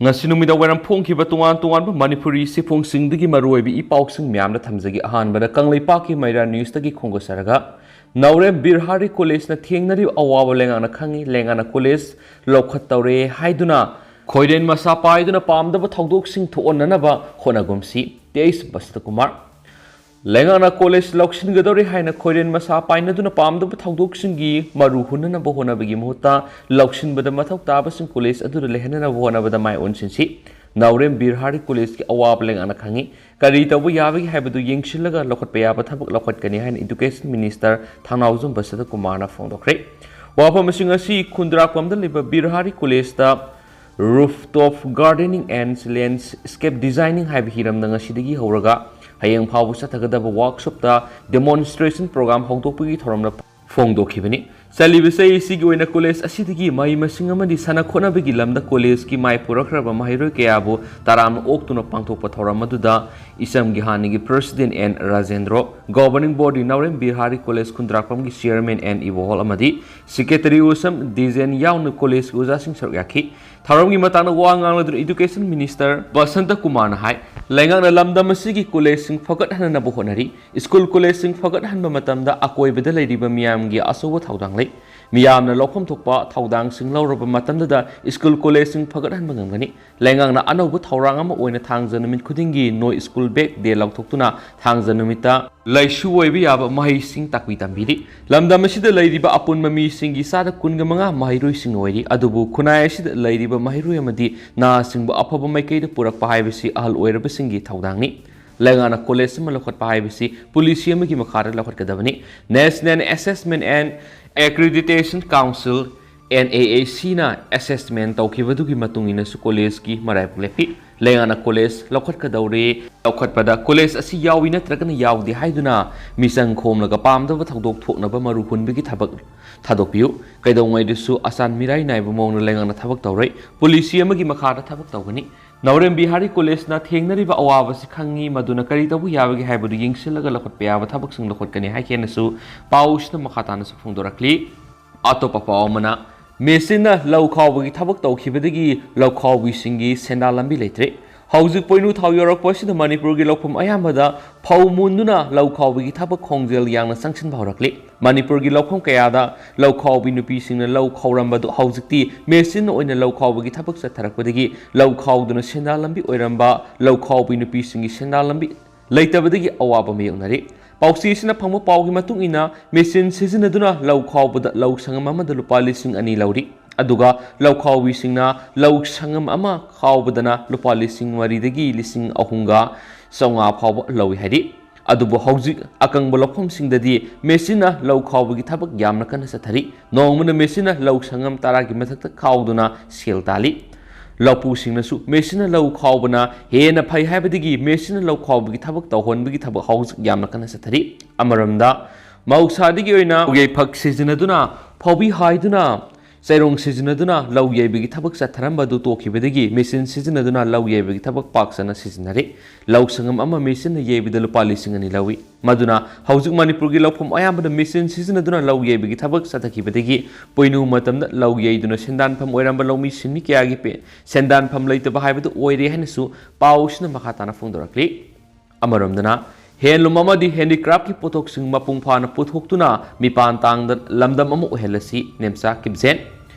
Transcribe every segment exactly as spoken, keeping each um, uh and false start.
ꯉꯁꯤ ꯅꯨꯃꯤꯗꯥꯡ ꯋꯥꯏꯔꯝ ꯐꯣꯡꯈꯤꯕ ꯇꯣꯉꯥꯟ ꯇꯣꯉꯥꯟꯕ ꯃꯅꯤꯄꯨꯔꯤ ꯁꯤꯐꯣꯡꯁꯤꯡꯗꯒꯤ ꯃꯔꯨꯑꯣꯏꯕ ꯏ ꯄꯥꯎꯁꯤꯡ ꯃꯌꯥꯝꯗ ꯊꯝꯖꯒꯦ꯫ ꯑꯍꯥꯟꯕꯗ ꯀꯪꯂꯩꯄꯥꯛꯀꯤ ꯃꯩꯔꯥ ꯅ꯭ꯌꯨꯁꯇꯒꯤ ꯈꯣꯡꯗꯣꯛꯆꯔꯒ, ꯅꯥꯎꯔꯦꯝ ꯕꯤꯔꯍꯥꯔꯤ ꯀꯣꯂꯦꯖꯅ ꯊꯦꯡꯅꯔꯤꯕ ꯑꯋꯥꯕ ꯂꯩꯉꯥꯛꯅ ꯈꯪꯉꯤ꯫ ꯂꯩꯉꯥꯛꯅ ꯀꯣꯂꯦꯖ ꯂꯧꯈꯠꯇꯧꯔꯦ ꯍꯥꯏꯗꯨꯅ ꯈꯣꯏꯔꯦꯟ ꯃꯁꯥ ꯄꯥꯏꯗꯨꯅ ꯄꯥꯝꯗꯕ ꯊꯧꯗꯣꯛꯁꯤꯡ ꯊꯣꯛꯍꯟꯅꯅꯕ ꯍꯣꯠꯅꯒꯨꯝꯁꯤ꯫ ꯇꯦꯏꯁ ꯕꯁꯟꯇ ꯀꯨꯃꯥꯔ꯫ ꯂꯩꯉꯥꯛꯅ ꯀꯣꯂꯦꯖ ꯂꯧꯁꯤꯟꯒꯗꯧꯔꯦ ꯍꯥꯏꯅ ꯈꯣꯏꯔꯦꯟ ꯃꯁꯥ ꯄꯥꯏꯅꯗꯨꯅ ꯄꯥꯝꯗꯕ ꯊꯧꯗꯣꯛꯁꯤꯡꯒꯤ ꯃꯔꯨ ꯍꯨꯟꯅꯅꯕ ꯍꯣꯠꯅꯕꯒꯤ ꯃꯍꯨꯠꯇ, ꯂꯧꯁꯤꯟꯕꯗ ꯃꯊꯧ ꯇꯥꯕꯁꯤꯡ ꯀꯣꯂꯦꯖ ꯑꯗꯨꯗ ꯂꯩꯍꯟꯅꯅꯕ ꯍꯣꯠꯅꯕꯗ ꯃꯥꯏ ꯑꯣꯟꯁꯤꯟꯁꯤ꯫ ꯅꯥꯎꯔꯦꯝ ꯕꯤꯔꯍꯥꯔꯤ ꯀꯣꯂꯦꯖꯀꯤ ꯑꯋꯥꯕ ꯂꯩꯉꯥꯛꯅ ꯈꯪꯉꯤ꯫ ꯀꯔꯤ ꯇꯧꯕ ꯌꯥꯕꯒꯦ ꯍꯥꯏꯕꯗꯨ ꯌꯦꯡꯁꯤꯜꯂꯒ ꯂꯧꯈꯠꯄ ꯌꯥꯕ ꯊꯕꯛ ꯂꯧꯈꯠꯀꯅꯤ ꯍꯥꯏꯅ ꯏꯗꯨꯀꯦꯁꯟ ꯃꯤꯅꯤꯁꯇꯔ ꯊꯥꯡꯅꯥꯎꯖꯝ ꯕꯁꯟꯇ ꯀꯨꯃꯥꯔꯅ ꯐꯣꯡꯗꯣꯛꯈ꯭ꯔꯦ꯫ ꯋꯥꯐꯝꯁꯤꯡ ꯑꯁꯤ ꯈꯨꯟꯗ꯭ꯔꯥꯛꯄꯝꯗ ꯂꯩꯕ ꯕꯤꯔꯍꯥꯔꯤ ꯀꯣꯂꯦꯖꯇ Rooftop Gardening and Landscape Designing ꯍꯥꯏꯕ ꯍꯤꯔꯝꯗ ꯉꯁꯤꯗꯒꯤ ꯍꯧꯔꯒ ꯍꯌꯦꯡ ꯐꯥꯎꯕ ꯆꯠꯊꯒꯗꯕ ꯋꯥꯔꯛꯁꯣꯞꯇ ꯗꯦꯃꯣꯟꯁꯇ꯭ꯔꯦꯁꯟ ꯄ꯭ꯔꯣꯒ꯭ꯔꯥꯝ ꯍꯧꯗꯣꯛꯄꯒꯤ ꯊꯧꯔꯝꯗ ꯐꯣꯡꯗꯣꯛꯈꯤꯕꯅꯤ꯫ ꯆꯠꯂꯤꯕ ꯆꯍꯤ ꯑꯁꯤꯒꯤ ꯑꯣꯏꯅ ꯀꯣꯂꯦꯖ ꯑꯁꯤꯗꯒꯤ ꯃꯍꯩ ꯃꯁꯤꯡ ꯑꯃꯗꯤ ꯁꯥꯟꯅ ꯈꯣꯠꯅꯕꯒꯤ ꯂꯝꯗ ꯀꯣꯂꯦꯖꯀꯤ ꯃꯥꯏ ꯄꯨꯔꯛꯈ꯭ꯔꯕ ꯃꯍꯩꯔꯣꯏ ꯀꯌꯥꯕꯨ ꯇꯔꯥꯝꯅ ꯑꯣꯛꯇꯨꯅ ꯄꯥꯡꯊꯣꯛꯄ ꯊꯧꯔꯝ ꯑꯗꯨꯗ ꯏꯆꯝꯒꯤ ꯍꯥꯟꯅꯒꯤ president N Rajendro, governing body Naorem Bihari college ꯈꯨꯟꯗ꯭ꯔꯥꯛꯄꯝꯒꯤ ꯆꯤꯌꯔꯃꯦꯟ ꯑꯦꯟ ꯏꯕꯣꯍꯣꯜ ꯑꯃꯗꯤ ꯁꯦꯀ꯭ꯔꯦꯇꯔꯤ ꯎꯁꯝ ꯗꯤꯖꯦꯟ ꯌꯥꯎꯅ ꯀꯣꯂꯦꯖꯀꯤ ꯑꯣꯖꯥꯁꯤꯡ ꯁꯔꯨꯛ ꯌꯥꯈꯤ꯫ ꯊꯧꯔꯝꯒꯤ ꯃꯇꯥꯡꯗ ꯋꯥ ꯉꯥꯡꯂꯗꯨꯅ ꯏꯗꯨꯀꯦꯁꯟ ꯃꯤꯅꯤꯁꯇꯔ ꯕꯁꯟꯇ ꯀꯨꯃꯥꯔꯅ ꯍꯥꯏ, ꯂꯩꯉꯥꯛꯅ ꯂꯝꯗꯝ ꯑꯁꯤꯒꯤ ꯀꯣꯂꯦꯖꯁꯤꯡ ꯐꯒꯠꯍꯟꯅꯕ ꯍꯣꯠꯅꯔꯤ꯫ ꯁ꯭ꯀꯨꯜ ꯀꯣꯂꯦꯖꯁꯤꯡ ꯐꯒꯠꯍꯟꯕ ꯃꯇꯝꯗ ꯑꯀꯣꯏꯕꯗ ꯂꯩꯔꯤꯕ ꯃꯤꯌꯥꯝꯒꯤ ꯑꯆꯧꯕ ꯊꯧꯗꯥꯡ ꯂꯩ꯫ ꯃꯤꯌꯥꯝꯅ ꯂꯧꯐꯝ ꯊꯣꯛꯄ ꯊꯧꯗꯥꯡꯁꯤꯡ ꯂꯧꯔꯕ ꯃꯇꯝꯗꯗ ꯁ꯭ꯀꯨꯜ ꯀꯣꯂꯦꯖꯁꯤꯡ ꯐꯒꯠꯍꯟꯕ ꯉꯝꯒꯅꯤ꯫ ꯂꯩꯉꯥꯛꯅ ꯑꯅꯧꯕ ꯊꯧꯔꯥꯡ ꯑꯃ ꯑꯣꯏꯅ ꯊꯥꯡꯖ ꯅꯨꯃꯤꯠ ꯈꯨꯗꯤꯡꯒꯤ No School Bag Day ꯂꯥꯎꯊꯣꯛꯇꯨꯅ ꯊꯥꯡꯖ ꯅꯨꯃꯤꯠꯇ ꯂꯥꯏꯁꯨ ꯑꯣꯏꯕ ꯌꯥꯕ ꯃꯍꯩꯁꯤꯡ ꯇꯥꯛꯄꯤ ꯇꯝꯕꯤꯔꯤ꯫ ꯂꯝꯗꯝ ꯑꯁꯤꯗ ꯂꯩꯔꯤꯕ ꯑꯄꯨꯟꯕ ꯃꯤꯁꯤꯡꯒꯤ ꯆꯥꯗ ꯀꯨꯟꯒ ꯃꯉꯥ ꯃꯍꯩꯔꯣꯏꯁꯤꯡ ꯑꯣꯏꯔꯤ꯫ ꯑꯗꯨꯕꯨ ꯈꯨꯟꯅꯥꯏ ꯑꯁꯤꯗ ꯂꯩꯔꯤꯕ ꯃꯍꯩꯔꯣꯏ ꯑꯃꯗꯤ ꯅꯍꯥꯁꯤꯡꯕꯨ ꯑꯐꯕ ꯃꯥꯏꯀꯩꯗ ꯄꯨꯔꯛꯄ ꯍꯥꯏꯕꯁꯤ ꯑꯍꯜ ꯑꯣꯏꯔꯕꯁꯤꯡꯒꯤ ꯊꯧꯗꯥꯡꯅꯤ꯫ ꯂꯩꯉꯥꯛꯅ ꯀꯣꯂꯦꯖ ꯑꯃ ꯂꯧꯈꯠꯄ ꯍꯥꯏꯕꯁꯤ ꯄꯣꯂꯤꯁꯤ ꯑꯃꯒꯤ ꯃꯈꯥꯗ ꯂꯧꯈꯠꯀꯗꯕꯅꯤ꯫ National Assessment and Accreditation Council, N A A C ꯅ ꯑꯦꯁꯦꯁꯃꯦꯟ ꯇꯧꯈꯤꯕꯗꯨꯒꯤ ꯃꯇꯨꯡ ꯏꯟꯅꯁꯨ ꯀꯣꯂꯦꯖꯀꯤ ꯃꯔꯥꯏꯕꯛ ꯂꯦꯞꯄꯤ꯫ ꯂꯩꯉꯥꯛꯅ ꯀꯣꯂꯦꯖ ꯂꯧꯈꯠꯀꯗꯧꯔꯦ, ꯂꯧꯈꯠꯄꯗ ꯀꯣꯂꯦꯖ ꯑꯁꯤ ꯌꯥꯎꯏ ꯅꯠꯇ꯭ꯔꯒꯅ ꯌꯥꯎꯗꯦ ꯍꯥꯏꯗꯨꯅ ꯃꯤꯆꯪ ꯈꯣꯝꯂꯒ ꯄꯥꯝꯗꯕ ꯊꯧꯗꯣꯛ ꯊꯣꯛꯅꯕ ꯃꯔꯨ ꯍꯨꯟꯕꯒꯤ ꯊꯕꯛ ꯊꯥꯗꯣꯛꯄꯤꯌꯨ꯫ ꯀꯩꯗꯧꯉꯩꯗꯁꯨ ꯑꯆꯥꯟ ꯃꯤꯔꯥꯏ ꯅꯥꯏꯕ ꯃꯑꯣꯡꯗ ꯂꯩꯉꯥꯛꯅ ꯊꯕꯛ ꯇꯧꯔꯣꯏ꯫ ꯄꯣꯂꯤꯁꯤ ꯑꯃꯒꯤ ꯃꯈꯥꯗ ꯊꯕꯛ ꯇꯧꯒꯅꯤ꯫ ꯅꯥꯎꯔꯦꯝ ꯕꯤꯍꯥꯔꯤ ꯀꯣꯂꯦꯖꯅ ꯊꯦꯡꯅꯔꯤꯕ ꯑꯋꯥꯕꯁꯤ ꯈꯪꯉꯤ, ꯃꯗꯨꯅ ꯀꯔꯤ ꯇꯧꯕ ꯌꯥꯕꯒꯦ ꯍꯥꯏꯕꯗꯨ ꯌꯦꯡꯁꯤꯜꯂꯒ ꯂꯧꯈꯠꯄ ꯌꯥꯕ ꯊꯕꯛꯁꯤꯡ ꯂꯧꯈꯠꯀꯅꯤ ꯍꯥꯏꯈꯤꯅꯁꯨ ꯄꯥꯎꯁꯤꯅ ꯃꯈꯥ ꯇꯥꯅꯁꯨ ꯐꯣꯡꯗꯣꯔꯛꯂꯤ꯫ ꯑꯇꯣꯞꯄ ꯄꯥꯎ ꯑꯃꯅ, ꯃꯦꯆꯤꯟꯅ ꯂꯧ ꯈꯥꯎꯕꯒꯤ ꯊꯕꯛ ꯇꯧꯈꯤꯕꯗꯒꯤ ꯂꯧ ꯈꯥꯎꯕꯤꯁꯤꯡꯒꯤ ꯁꯦꯟꯗꯥꯟ ꯂꯝꯕꯤ ꯂꯩꯇ꯭ꯔꯦ꯫ ꯍꯧꯖꯤꯛ ꯄꯣꯏꯅꯨ ꯊꯥꯎ ꯌꯧꯔꯛꯄ ꯑꯁꯤꯗ ꯃꯅꯤꯄꯨꯔꯒꯤ ꯂꯧꯐꯝ ꯑꯌꯥꯝꯕꯗ ꯐꯧ ꯃꯨꯟꯗꯨꯅ ꯂꯧ ꯈꯥꯎꯕꯒꯤ ꯊꯕꯛ ꯈꯣꯡꯖꯦꯜ ꯌꯥꯡꯅ ꯆꯪꯁꯤꯟꯕ ꯍꯧꯔꯛꯂꯤ꯫ ꯃꯅꯤꯄꯨꯔꯒꯤ ꯂꯧꯐꯝ ꯀꯌꯥꯗ ꯂꯧ ꯈꯥꯎꯕꯤ ꯅꯨꯄꯤꯁꯤꯡꯅ ꯂꯧ ꯈꯥꯎꯔꯝꯕꯗꯨ ꯍꯧꯖꯤꯛꯇꯤ ꯃꯦꯆꯤꯟꯅ ꯑꯣꯏꯅ ꯂꯧ ꯈꯥꯎꯕꯒꯤ ꯊꯕꯛ ꯆꯠꯊꯔꯛꯄꯗꯒꯤ ꯂꯧ ꯈꯥꯎꯗꯨꯅ ꯁꯦꯟꯗꯥꯟ ꯂꯝꯕꯤ ꯑꯣꯏꯔꯝꯕ ꯂꯧ ꯈꯥꯎꯕꯤ ꯅꯨꯄꯤꯁꯤꯡꯒꯤ ꯁꯦꯟꯗꯥꯟ ꯂꯝꯕꯤ ꯂꯩꯇꯕꯗꯒꯤ ꯑꯋꯥꯕ ꯃꯥꯌꯣꯛꯅꯔꯤ꯫ ꯄꯥꯎꯆꯦꯁꯤꯅ ꯐꯪꯕ ꯄꯥꯎꯒꯤ ꯃꯇꯨꯡ ꯏꯟꯅ, ꯃꯦꯆꯤꯟ ꯁꯤꯖꯤꯟꯅꯗꯨꯅ ꯂꯧ ꯈꯥꯎꯕꯗ ꯂꯧ ꯁꯪꯉꯝ ꯑꯃꯗ ꯂꯨꯄꯥ ꯂꯤꯁꯤꯡ ꯑꯅꯤ ꯂꯧꯔꯤ꯫ ꯑꯗꯨꯒ ꯂꯧ ꯈꯥꯎꯕꯤꯁꯤꯡꯅ ꯂꯧ ꯁꯪꯉꯝ ꯑꯃ ꯈꯥꯎꯕꯗꯅ ꯂꯨꯄꯥ ꯂꯤꯁꯤꯡ ꯃꯔꯤꯗꯒꯤ ꯂꯤꯁꯤꯡ ꯑꯍꯨꯝꯒ ꯆꯥꯝꯃꯉꯥ ꯐꯥꯎꯕ ꯂꯧꯏ ꯍꯥꯏꯔꯤ꯫ ꯑꯗꯨꯕꯨ ꯍꯧꯖꯤꯛ ꯑꯀꯪꯕ ꯂꯧꯐꯝꯁꯤꯡꯗꯗꯤ ꯃꯦꯆꯤꯟꯅ ꯂꯧ ꯈꯥꯎꯕꯒꯤ ꯊꯕꯛ ꯌꯥꯝꯅ ꯀꯟꯅ ꯆꯠꯊꯔꯤ꯫ ꯅꯣꯡꯃꯗ ꯃꯦꯆꯤꯟꯅ ꯂꯧ ꯁꯪꯉꯝ ꯇꯔꯥꯒꯤ ꯃꯊꯛꯇ ꯈꯥꯎꯗꯨꯅ ꯁꯦꯜ ꯇꯥꯜꯂꯤ꯫ ꯂꯧꯄꯨꯁꯤꯡꯅꯁꯨ ꯃꯦꯆꯤꯟꯅ ꯂꯧ ꯈꯥꯎꯕꯅ ꯍꯦꯟꯅ ꯐꯩ ꯍꯥꯏꯕꯗꯒꯤ ꯃꯦꯆꯤꯟꯅ ꯂꯧ ꯈꯥꯎꯕꯒꯤ ꯊꯕꯛ ꯇꯧꯍꯟꯕꯒꯤ ꯊꯕꯛ ꯍꯧꯖꯤꯛ ꯌꯥꯝꯅ ꯀꯟꯅ ꯆꯠꯊꯔꯤ꯫ ꯑꯃꯔꯣꯝꯗ, ꯃꯍꯧꯁꯥꯗꯒꯤ ꯑꯣꯏꯅ ꯌꯩꯐꯛ ꯁꯤꯖꯤꯟꯅꯗꯨꯅ, ꯐꯧꯕꯤ ꯍꯥꯏꯗꯨꯅ, ꯆꯩꯔꯣꯡ ꯁꯤꯖꯤꯟꯅꯗꯨꯅ ꯂꯧ ꯌꯩꯕꯒꯤ ꯊꯕꯛ ꯆꯠꯊꯔꯝꯕ ꯑꯗꯨ ꯇꯣꯛꯈꯤꯕꯗꯒꯤ ꯃꯦꯆꯤꯟ ꯁꯤꯖꯤꯟꯅꯗꯨꯅ ꯂꯧ ꯌꯩꯕꯒꯤ ꯊꯕꯛ ꯄꯥꯛ ꯁꯟꯅ ꯁꯤꯖꯤꯟꯅꯔꯤ꯫ ꯂꯧ ꯁꯪꯉꯝ ꯑꯃ ꯃꯦꯆꯤꯟꯅ ꯌꯩꯕꯗ ꯂꯨꯄꯥ ꯂꯤꯁꯤꯡ ꯑꯅꯤ ꯂꯧꯏ꯫ ꯃꯗꯨꯅ ꯍꯧꯖꯤꯛ ꯃꯅꯤꯄꯨꯔꯒꯤ ꯂꯧꯐꯝ ꯑꯌꯥꯝꯕꯗ ꯃꯦꯆꯤꯟ ꯁꯤꯖꯤꯟꯅꯗꯨꯅ ꯂꯧ ꯌꯩꯕꯒꯤ ꯊꯕꯛ ꯆꯠꯊꯈꯤꯕꯗꯒꯤ ꯄꯣꯏꯅꯨ ꯃꯇꯝꯗ ꯂꯧ ꯌꯩꯗꯨꯅ ꯁꯦꯟꯗꯥꯟꯐꯝ ꯑꯣꯏꯔꯝꯕ ꯂꯧꯃꯤ ꯁꯤꯟꯃꯤ ꯀꯌꯥꯒꯤ ꯄꯦ-, ꯁꯦꯟꯗꯥꯟꯐꯝ ꯂꯩꯇꯕ ꯍꯥꯏꯕꯗꯨ ꯑꯣꯏꯔꯦ ꯍꯥꯏꯅꯁꯨ ꯄꯥꯎꯁꯤꯅ ꯃꯈꯥ ꯇꯥꯅ ꯐꯣꯡꯗꯣꯔꯛꯂꯤ꯫ ꯑꯃꯔꯣꯝꯗꯅ, ꯍꯦꯟꯂꯨꯝ ꯑꯃꯗꯤ ꯍꯦꯟꯗꯤꯀ꯭ꯔꯥꯐꯀꯤ ꯄꯣꯠꯊꯣꯛꯁꯤꯡ ꯃꯄꯨꯡ ꯐꯥꯅ ꯄꯨꯊꯣꯛꯇꯨꯅ ꯃꯤꯄꯥꯟ ꯇꯥꯡꯗ ꯂꯝꯗꯝ ꯑꯃ ꯑꯣꯏꯍꯜꯂꯁꯤ, ꯅꯦꯝꯆꯥ ꯀꯤꯞꯖꯦꯟ꯫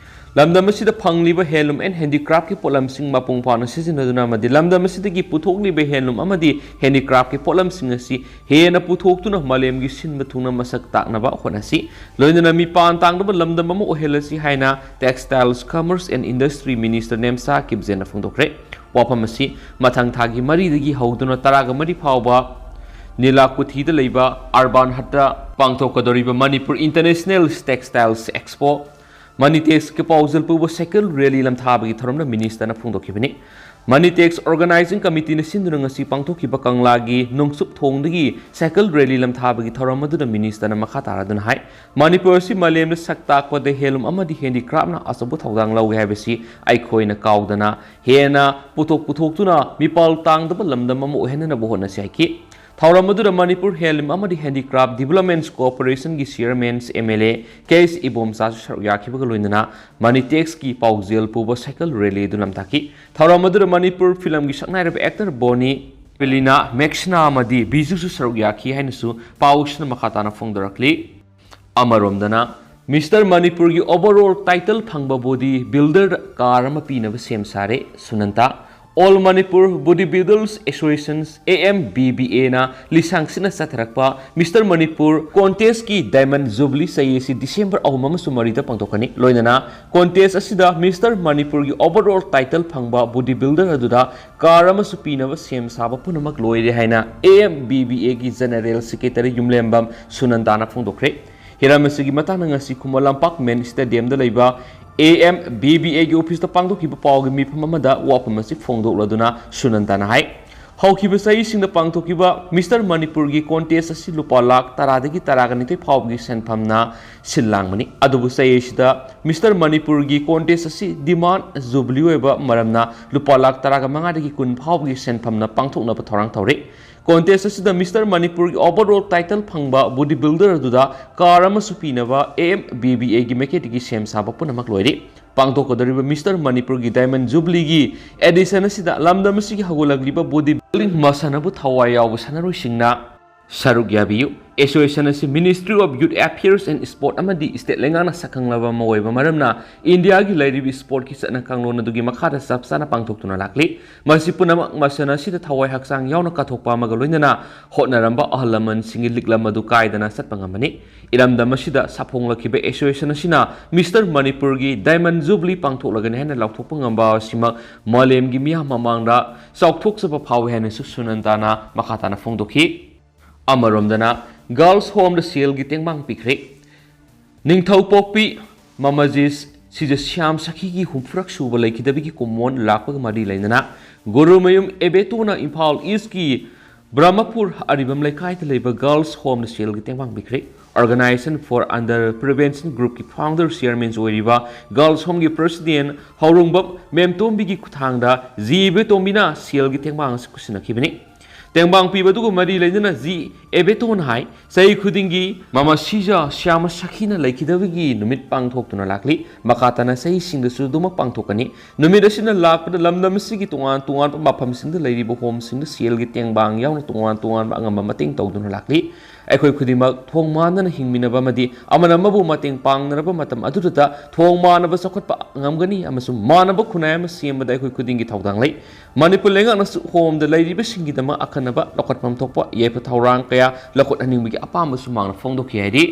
ꯂꯝꯗꯝ ꯑꯁꯤꯗ ꯐꯪꯂꯤꯕ ꯍꯦꯟꯂꯨꯝ ꯑꯦꯟ ꯍꯦꯟꯗꯤꯀ꯭ꯔꯥꯐꯀꯤ ꯄꯣꯠꯂꯝꯁꯤꯡ ꯃꯄꯨꯡ ꯐꯥꯅ ꯁꯤꯖꯤꯟꯅꯗꯨꯅ ꯑꯃꯗꯤ ꯂꯝꯗꯝ ꯑꯁꯤꯗꯒꯤ ꯄꯨꯊꯣꯛꯂꯤꯕ ꯍꯦꯟꯂꯨꯝ ꯑꯃꯗꯤ ꯍꯦꯟꯗꯤꯀ꯭ꯔꯥꯐꯀꯤ ꯄꯣꯠꯂꯝꯁꯤꯡ ꯑꯁꯤ ꯍꯦꯟꯅ ꯄꯨꯊꯣꯛꯇꯨꯅ ꯃꯥꯂꯦꯝꯒꯤ ꯁꯤꯟꯕ ꯊꯨꯡꯅ ꯃꯁꯛ ꯇꯥꯛꯅꯕ ꯍꯣꯠꯅꯁꯤ꯫ ꯂꯣꯏꯅꯅ ꯃꯤꯄꯥꯟ ꯇꯥꯡꯗꯕ ꯂꯝꯗꯝ ꯑꯃ ꯑꯣꯏꯍꯜꯂꯁꯤ ꯍꯥꯏꯅ Textiles, Commerce and Industry Minister Nemcha ꯀꯤꯞꯖꯦꯟꯅ ꯐꯣꯡꯗꯣꯛꯈ꯭ꯔꯦ꯫ ꯋꯥꯐꯝ ꯑꯁꯤ ꯃꯊꯪ ꯊꯥꯒꯤ ꯃꯔꯤꯗꯒꯤ ꯍꯧꯗꯨꯅ ꯇꯔꯥꯒ ꯃꯔꯤ ꯐꯥꯎꯕ ꯅꯤꯂꯥꯀꯨꯊꯤꯗ ꯂꯩꯕ ꯑꯔꯕꯥꯟ ꯍꯠꯇ ꯄꯥꯡꯊꯣꯛꯀꯗꯧꯔꯤꯕ ꯃꯅꯤꯄꯨꯔ International Textiles Expo, ꯃꯅꯤꯇꯦꯛꯁꯀꯤ ꯄꯥꯎꯖꯦꯜ ꯄꯨꯕ ꯁꯥꯏꯀꯜ ꯔꯦꯂꯤ ꯂꯝꯊꯥꯕꯒꯤ ꯊꯧꯔꯝꯗ ꯃꯤꯅꯤꯁꯇꯔꯅ ꯐꯣꯡꯗꯣꯛꯈꯤꯕꯅꯤ꯫ ꯃꯅꯤꯇꯦꯛꯁ ꯑꯣꯔꯒꯅꯥꯏꯖꯤꯡ ꯀꯃꯤꯇꯤꯅ ꯁꯤꯟꯗꯨꯅ ꯉꯁꯤ ꯄꯥꯡꯊꯣꯛꯈꯤꯕ ꯀꯪꯂꯥꯒꯤ ꯅꯣꯡꯆꯨꯞ ꯊꯣꯡꯗꯒꯤ ꯁꯥꯏꯀꯜ ꯔꯦꯂꯤ ꯂꯝꯊꯥꯕꯒꯤ ꯊꯧꯔꯝ ꯑꯗꯨꯗ ꯃꯤꯅꯤꯁꯇꯔꯅ ꯃꯈꯥ ꯇꯥꯔꯗꯨꯅ ꯍꯥꯏ, ꯃꯅꯤꯄꯨꯔ ꯑꯁꯤ ꯃꯥꯂꯦꯝꯗ ꯁꯛ ꯇꯥꯛꯄꯗ ꯍꯦꯟꯂꯨꯝ ꯑꯃꯗꯤ ꯍꯦꯟꯗꯤꯀ꯭ꯔꯥꯐꯅ ꯑꯆꯧꯕ ꯊꯧꯗꯥꯡ ꯂꯧꯏ ꯍꯥꯏꯕꯁꯤ ꯑꯩꯈꯣꯏꯅ ꯀꯥꯎꯗꯅ ꯍꯦꯟꯅ ꯄꯨꯊꯣꯛ ꯄꯨꯊꯣꯛꯇꯨꯅ ꯃꯤꯄꯥꯜ ꯇꯥꯡꯗꯕ ꯂꯝꯗꯝ ꯑꯃ ꯑꯣꯏꯍꯟꯅꯅꯕ ꯍꯣꯠꯅꯁꯤ ꯍꯥꯏꯈꯤ꯫ ꯊꯧꯔꯝ ꯑꯗꯨꯗ ꯃꯅꯤꯄꯨꯔ ꯍꯦꯟꯂꯨꯝ ꯑꯃꯗꯤ ꯍꯦꯟꯗꯤꯀ꯭ꯔꯥꯐ ꯗꯤꯕꯂꯞꯃꯦꯟꯠꯁ ꯀꯣꯑꯣꯄꯔꯦꯁꯟꯒꯤ chairman M L A K S ꯏꯕꯣꯝꯆꯥꯁꯨ ꯁꯔꯨꯛ ꯌꯥꯈꯤꯕꯒ ꯂꯣꯏꯅꯅ ꯃꯅꯤꯇꯦꯛꯁꯀꯤ ꯄꯥꯎꯖꯦꯜ ꯄꯨꯕ ꯁꯥꯏꯀꯜ ꯔꯦꯂꯤ ꯑꯗꯨ ꯂꯝꯇꯥꯛꯈꯤ꯫ ꯊꯧꯔꯝ ꯑꯗꯨꯗ ꯃꯅꯤꯄꯨꯔ ꯐꯤꯂꯝꯒꯤ ꯁꯛꯅꯥꯏꯔꯕ ꯑꯦꯛꯇꯔ ꯕꯣꯅꯤ, ꯄꯤꯂꯤꯅꯥ, ꯃꯦꯛꯁꯤꯅꯥ ꯑꯃꯗꯤ ꯕꯤꯖꯨꯁꯨ ꯁꯔꯨꯛ ꯌꯥꯈꯤ ꯍꯥꯏꯅꯁꯨ ꯄꯥꯎꯁꯤꯅ ꯃꯈꯥ ꯇꯥꯅ ꯐꯣꯡꯗꯣꯔꯛꯂꯤ꯫ ꯑꯃꯔꯣꯝꯗꯅ, ꯃꯤꯁꯇꯔ ꯃꯅꯤꯄꯨꯔꯒꯤ ꯑꯣꯚꯔꯑꯣꯜ ꯇꯥꯏꯇꯜ ꯐꯪꯕ ꯕꯣꯗꯤ ꯕꯤꯜꯗꯔꯗ ꯀꯥꯔ ꯑꯃ ꯄꯤꯅꯕ ꯁꯦꯝ ꯁꯥꯔꯦ꯫ ꯁꯨꯅꯟꯇꯥ, all Manipur body builders association, A M B B ꯑꯦꯅ ꯂꯤꯁꯥꯡꯁꯤꯠꯅ ꯆꯠꯊꯔꯛꯄ ꯃꯤꯁꯇꯔ ꯃꯅꯤꯄꯨꯔ ꯀꯣꯟꯇꯦꯁꯀꯤ ꯗꯥꯏꯃꯟ ꯖꯨꯕꯂꯤ ꯆꯍꯤ ꯑꯁꯤ ꯗꯤꯁꯦꯝꯕꯔ ꯑꯍꯨꯝ ꯑꯃꯁꯨꯡ ꯃꯔꯤꯗ ꯄꯥꯡꯊꯣꯛꯀꯅꯤ꯫ ꯂꯣꯏꯅꯅ ꯀꯣꯟꯇꯦꯁ ꯑꯁꯤꯗ ꯃꯤꯁꯇꯔ ꯃꯅꯤꯄꯨꯔꯒꯤ ꯑꯣꯚꯔꯑꯣꯜ ꯇꯥꯏꯇꯜ ꯐꯪꯕ ꯕꯣꯗꯤ ꯕꯤꯜꯗꯔ ꯑꯗꯨꯗ ꯀꯥꯔ ꯑꯃꯁꯨ ꯄꯤꯅꯕ ꯁꯦꯝ ꯁꯥꯕ ꯄꯨꯝꯅꯃꯛ ꯂꯣꯏꯔꯦ ꯍꯥꯏꯅ ꯑꯦ ꯑꯦꯝ ꯕꯤ ꯕꯤ ꯑꯦꯒꯤ ꯖꯦꯅꯔꯦꯜ ꯁꯦꯀ꯭ꯔꯦꯇꯔꯤ ꯌꯨꯝꯂꯦꯝꯕꯝ ꯁꯨꯅꯟꯗꯥꯅ ꯐꯣꯡꯗꯣꯛꯈ꯭ꯔꯦ꯫ ꯍꯤꯔꯝ ꯑꯁꯤꯒꯤ ꯃꯇꯥꯡꯗ ꯉꯁꯤ ꯈꯨꯃꯟ ꯂꯝꯄꯥꯛ ꯃꯦꯟ ꯁ꯭ꯇꯦꯗꯤꯌꯝꯗ ꯂꯩꯕ ꯑꯦ ꯑꯦꯝ ꯕꯤ ꯕꯤ ꯑꯦꯒꯤ ꯑꯣꯐꯤꯁꯇ ꯄꯥꯡꯊꯣꯛꯈꯤꯕ ꯄꯥꯎꯒꯤ ꯃꯤꯐꯝ ꯑꯃꯗ ꯋꯥꯐꯝ ꯑꯁꯤ ꯐꯣꯡꯗꯣꯛꯂꯗꯨꯅ ꯁꯨꯅꯟꯗꯥꯅ ꯍꯥꯏ, ꯍꯧꯈꯤꯕ ꯆꯍꯤꯁꯤꯡꯗ ꯄꯥꯡꯊꯣꯛꯈꯤꯕ ꯃꯤꯁꯇꯔ ꯃꯅꯤꯄꯨꯔꯒꯤ ꯀꯣꯟꯇꯦꯁ ꯑꯁꯤ ꯂꯨꯄꯥ ꯂꯥꯈ ꯇꯔꯥꯗꯒꯤ ꯇꯔꯥꯒ ꯅꯤꯊꯣꯏ ꯐꯥꯎꯕꯒꯤ ꯁꯦꯟꯐꯝꯅ ꯁꯤꯜ ꯂꯥꯡꯕꯅꯤ꯫ ꯑꯗꯨꯕꯨ ꯆꯍꯤ ꯑꯁꯤꯗ ꯃꯤꯁꯇꯔ ꯃꯅꯤꯄꯨꯔꯒꯤ ꯀꯣꯟꯇꯦꯁ ꯑꯁꯤ ꯗꯤꯃꯥꯟ ꯖꯨꯕꯂꯤ ꯑꯣꯏꯕ ꯃꯔꯝꯅ ꯂꯨꯄꯥ ꯂꯥꯈ ꯇꯔꯥꯒ ꯃꯉꯥꯗꯒꯤ ꯀꯨꯟ ꯐꯥꯎꯕꯒꯤ ꯁꯦꯟꯐꯝꯅ ꯄꯥꯡꯊꯣꯛꯅꯕ ꯊꯧꯔꯥꯡ ꯇꯧꯔꯤ꯫ ꯀꯣꯟꯇꯦꯁ ꯑꯁꯤꯗ ꯃꯤꯁꯇꯔ ꯃꯅꯤꯄꯨꯔꯒꯤ ꯑꯣꯚꯔꯑꯣꯜ ꯇꯥꯏꯇꯜ ꯐꯪꯕ ꯕꯣꯗꯤ ꯕꯤꯜꯗꯔ ꯑꯗꯨꯗ ꯀꯥꯔ ꯑꯃꯁꯨ ꯄꯤꯅꯕ ꯑꯦ ꯑꯦꯝ ꯕꯤ ꯕꯤ ꯑꯦꯒꯤ ꯃꯥꯏꯀꯩꯗꯒꯤ ꯁꯦꯝ ꯁꯥꯕ ꯄꯨꯝꯅꯃꯛ ꯂꯣꯏꯔꯤ꯫ ꯄꯥꯡꯊꯣꯛꯀꯗꯧꯔꯤꯕ ꯃꯤꯁꯇꯔ ꯃꯅꯤꯄꯨꯔꯒꯤ ꯗꯥꯏꯃꯟ ꯖꯨꯕꯂꯤꯒꯤ ꯑꯦꯗꯤꯁꯟ ꯑꯁꯤꯗ ꯂꯝꯗꯝ ꯑꯁꯤꯒꯤ ꯍꯧꯒꯠꯂꯛꯂꯤꯕ ꯕꯣꯗꯤ ꯕꯤꯜꯗꯤꯡ ꯃꯁꯥꯟꯅꯕꯨ ꯊꯋꯥꯏ ꯌꯥꯎꯕ ꯁꯥꯟꯅꯔꯣꯏꯁꯤꯡꯅ ꯁꯔꯨꯛ ꯌꯥꯕꯤꯌꯨ꯫ ꯑꯦꯁꯣꯁꯤꯌꯦꯁꯟ ꯑꯁꯤ Ministry of Youth Affairs and Sport ꯑꯃꯗꯤ ꯁ꯭ꯇꯦꯠ ꯂꯩꯉꯥꯛꯅ ꯁꯛꯈꯪꯂꯕ ꯑꯃ ꯑꯣꯏꯕ ꯃꯔꯝꯅ ꯏꯟꯗꯤꯌꯥꯒꯤ ꯂꯩꯔꯤꯕ ꯁ꯭ꯄꯣꯔꯠꯀꯤ ꯆꯠꯅ ꯀꯥꯡꯂꯣꯟ ꯑꯗꯨꯒꯤ ꯃꯈꯥꯗ ꯆꯞ ꯆꯥꯅ ꯄꯥꯡꯊꯣꯛꯇꯨꯅ ꯂꯥꯛꯂꯤ꯫ ꯃꯁꯤ ꯄꯨꯝꯅꯃꯛ ꯃꯁꯥꯟꯅ ꯑꯁꯤꯗ ꯊꯋꯥꯏ ꯍꯛꯆꯥꯡ ꯌꯥꯎꯅ ꯀꯠꯊꯣꯛꯄ ꯑꯃꯒ ꯂꯣꯏꯅꯅ ꯍꯣꯠꯅꯔꯝꯕ ꯑꯍꯜ ꯂꯃꯟꯁꯤꯡꯒꯤ ꯂꯤꯛꯂꯝ ꯑꯗꯨ ꯀꯥꯏꯗꯅ ꯆꯠꯄ ꯉꯝꯕꯅꯤ꯫ ꯏꯔꯝꯗꯝ ꯑꯁꯤꯗ ꯁꯥꯐꯣꯡꯂꯛꯈꯤꯕ ꯑꯦꯁꯣꯁꯤꯌꯦꯁꯟ ꯑꯁꯤꯅ ꯃꯤꯁꯇꯔ ꯃꯅꯤꯄꯨꯔꯒꯤ ꯗꯥꯏꯃꯟ ꯖꯨꯕꯂꯤ ꯄꯥꯡꯊꯣꯛꯂꯒꯅꯤ ꯍꯥꯏꯅ ꯂꯥꯎꯊꯣꯛꯄ ꯉꯝꯕ ꯑꯁꯤꯃꯛ ꯃꯥꯂꯦꯝꯒꯤ ꯃꯤꯌꯥꯝ ꯃꯃꯥꯡꯗ ꯆꯥꯎꯊꯣꯛꯆꯕ ꯐꯥꯎꯏ ꯍꯥꯏꯅꯁꯨ ꯁꯨꯅꯟꯗꯥꯅ ꯃꯈꯥ ꯇꯥꯅ ꯐꯣꯡꯗꯣꯛꯈꯤ꯫ ꯑꯃꯔꯣꯝꯗꯅ, ꯒꯥꯔꯜꯁ ꯍꯣꯝꯗ ꯁꯦꯜꯒꯤ ꯇꯦꯡꯕꯥꯡ ꯄꯤꯈ꯭ꯔꯦ꯫ ꯅꯤꯡꯊꯧꯄꯣꯛꯄꯤ ꯃꯃꯖꯤꯁ ꯁꯤꯖ ꯁ꯭ꯌꯥꯝ ꯁꯈꯤꯒꯤ ꯍꯨꯝꯐꯨꯔꯛ ꯁꯨꯕ ꯂꯩꯈꯤꯗꯕꯒꯤ ꯀꯨꯝꯑꯣꯟ ꯂꯥꯛꯄꯒ ꯃꯔꯤ ꯂꯩꯅꯅ ꯒꯨꯔꯨꯃꯌꯨꯝ ꯑꯦꯕꯦꯇꯣꯅ ꯏꯝꯐꯥꯜ ꯏꯁꯀꯤ ꯕ꯭ꯔꯍꯃꯄꯨꯔ ꯑꯔꯤꯕꯝ ꯂꯩꯀꯥꯏꯗ ꯂꯩꯕ ꯒꯥꯔꯜꯁ ꯍꯣꯝꯗ ꯁꯦꯜꯒꯤ ꯇꯦꯡꯕꯥꯡ ꯄꯤꯈ꯭ꯔꯦ꯫ Organisation for Under Prevention Groupꯀꯤ founder chairman ꯑꯣꯏꯔꯤꯕ ꯒꯥꯔꯜꯁ ꯍꯣꯝꯒꯤ president ꯍꯧꯔꯣꯡꯕꯝ ꯃꯦꯝꯇꯣꯝꯕꯤꯒꯤ ꯈꯨꯠꯊꯥꯡꯗ ꯖꯤ ꯑꯦꯕꯦꯇꯣꯝꯕꯤꯅ ꯁꯦꯜꯒꯤ ꯇꯦꯡꯕꯥꯡ ꯑꯁꯤ ꯈꯨꯠꯁꯤꯟꯅꯈꯤꯕꯅꯤ꯫ ꯇꯦꯡꯕꯥꯡ ꯄꯤꯕ ꯑꯗꯨꯒ ꯃꯔꯤ ꯂꯩꯅꯅ ꯖꯤ ꯑꯦꯕꯦꯇꯣꯟ ꯍꯥꯏ, ꯆꯍꯤ ꯈꯨꯗꯤꯡꯒꯤ ꯃꯃꯥ ꯁꯤꯖꯥ ꯁ꯭ꯌꯥꯃ ꯁꯈꯤꯅ ꯂꯩꯈꯤꯗꯕꯒꯤ ꯅꯨꯃꯤꯠ ꯄꯥꯡꯊꯣꯛꯇꯨꯅ ꯂꯥꯛꯂꯤ꯫ ꯃꯈꯥ ꯇꯥꯅ ꯆꯍꯤꯁꯤꯡꯗꯁꯨ ꯑꯗꯨꯃꯛ ꯄꯥꯡꯊꯣꯛꯀꯅꯤ꯫ ꯅꯨꯃꯤꯠ ꯑꯁꯤꯅ ꯂꯥꯛꯄꯗ ꯂꯝꯗꯝ ꯑꯁꯤꯒꯤ ꯇꯣꯉꯥꯟ ꯇꯣꯉꯥꯟꯕ ꯃꯐꯝꯁꯤꯡꯗ ꯂꯩꯔꯤꯕ ꯍꯣꯝꯁꯤꯡꯗ ꯁꯦꯜꯒꯤ ꯇꯦꯡꯕꯥꯡ ꯌꯥꯎꯅ ꯇꯣꯉꯥꯟ ꯇꯣꯉꯥꯟꯕ ꯑꯉꯝꯕ ꯃꯇꯦꯡ ꯇꯧꯗꯨꯅ ꯂꯥꯛꯂꯤ꯫ ꯑꯩꯈꯣꯏ ꯈꯨꯗꯤꯡꯃꯛ ꯊꯣꯡ ꯃꯥꯟꯅꯅ ꯍꯤꯡꯃꯤꯟꯅꯕ ꯑꯃꯗꯤ ꯑꯃꯅ ꯑꯃꯕꯨ ꯃꯇꯦꯡ ꯄꯥꯡꯅꯔꯕ ꯃꯇꯝ ꯑꯗꯨꯗꯇ ꯊꯣꯡ ꯃꯥꯟꯅꯕ ꯆꯥꯎꯈꯠꯄ ꯉꯝꯒꯅꯤ ꯑꯃꯁꯨꯡ ꯃꯥꯟꯅꯕ ꯈꯨꯟꯅꯥꯏ ꯑꯃ ꯁꯦꯝꯕꯗ ꯑꯩꯈꯣꯏ ꯈꯨꯗꯤꯡꯒꯤ ꯊꯧꯗꯥꯡ ꯂꯩ꯫ ꯃꯅꯤꯄꯨꯔ ꯂꯩꯉꯥꯛꯅꯁꯨ ꯍꯣꯝꯗ ꯂꯩꯔꯤꯕꯁꯤꯡꯒꯤꯗꯃꯛ ꯑꯈꯟꯅꯕ ꯂꯧꯈꯠꯐꯝ ꯊꯣꯛꯄ ꯌꯥꯏꯐ ꯊꯧꯔꯥꯡ ꯀꯌꯥ ꯂꯧꯈꯠꯍꯟꯅꯤꯡꯕꯒꯤ ꯑꯄꯥꯝꯕꯁꯨ ꯃꯍꯥꯛꯅ ꯐꯣꯡꯗꯣꯛꯈꯤ ꯍꯥꯏꯔꯤ꯫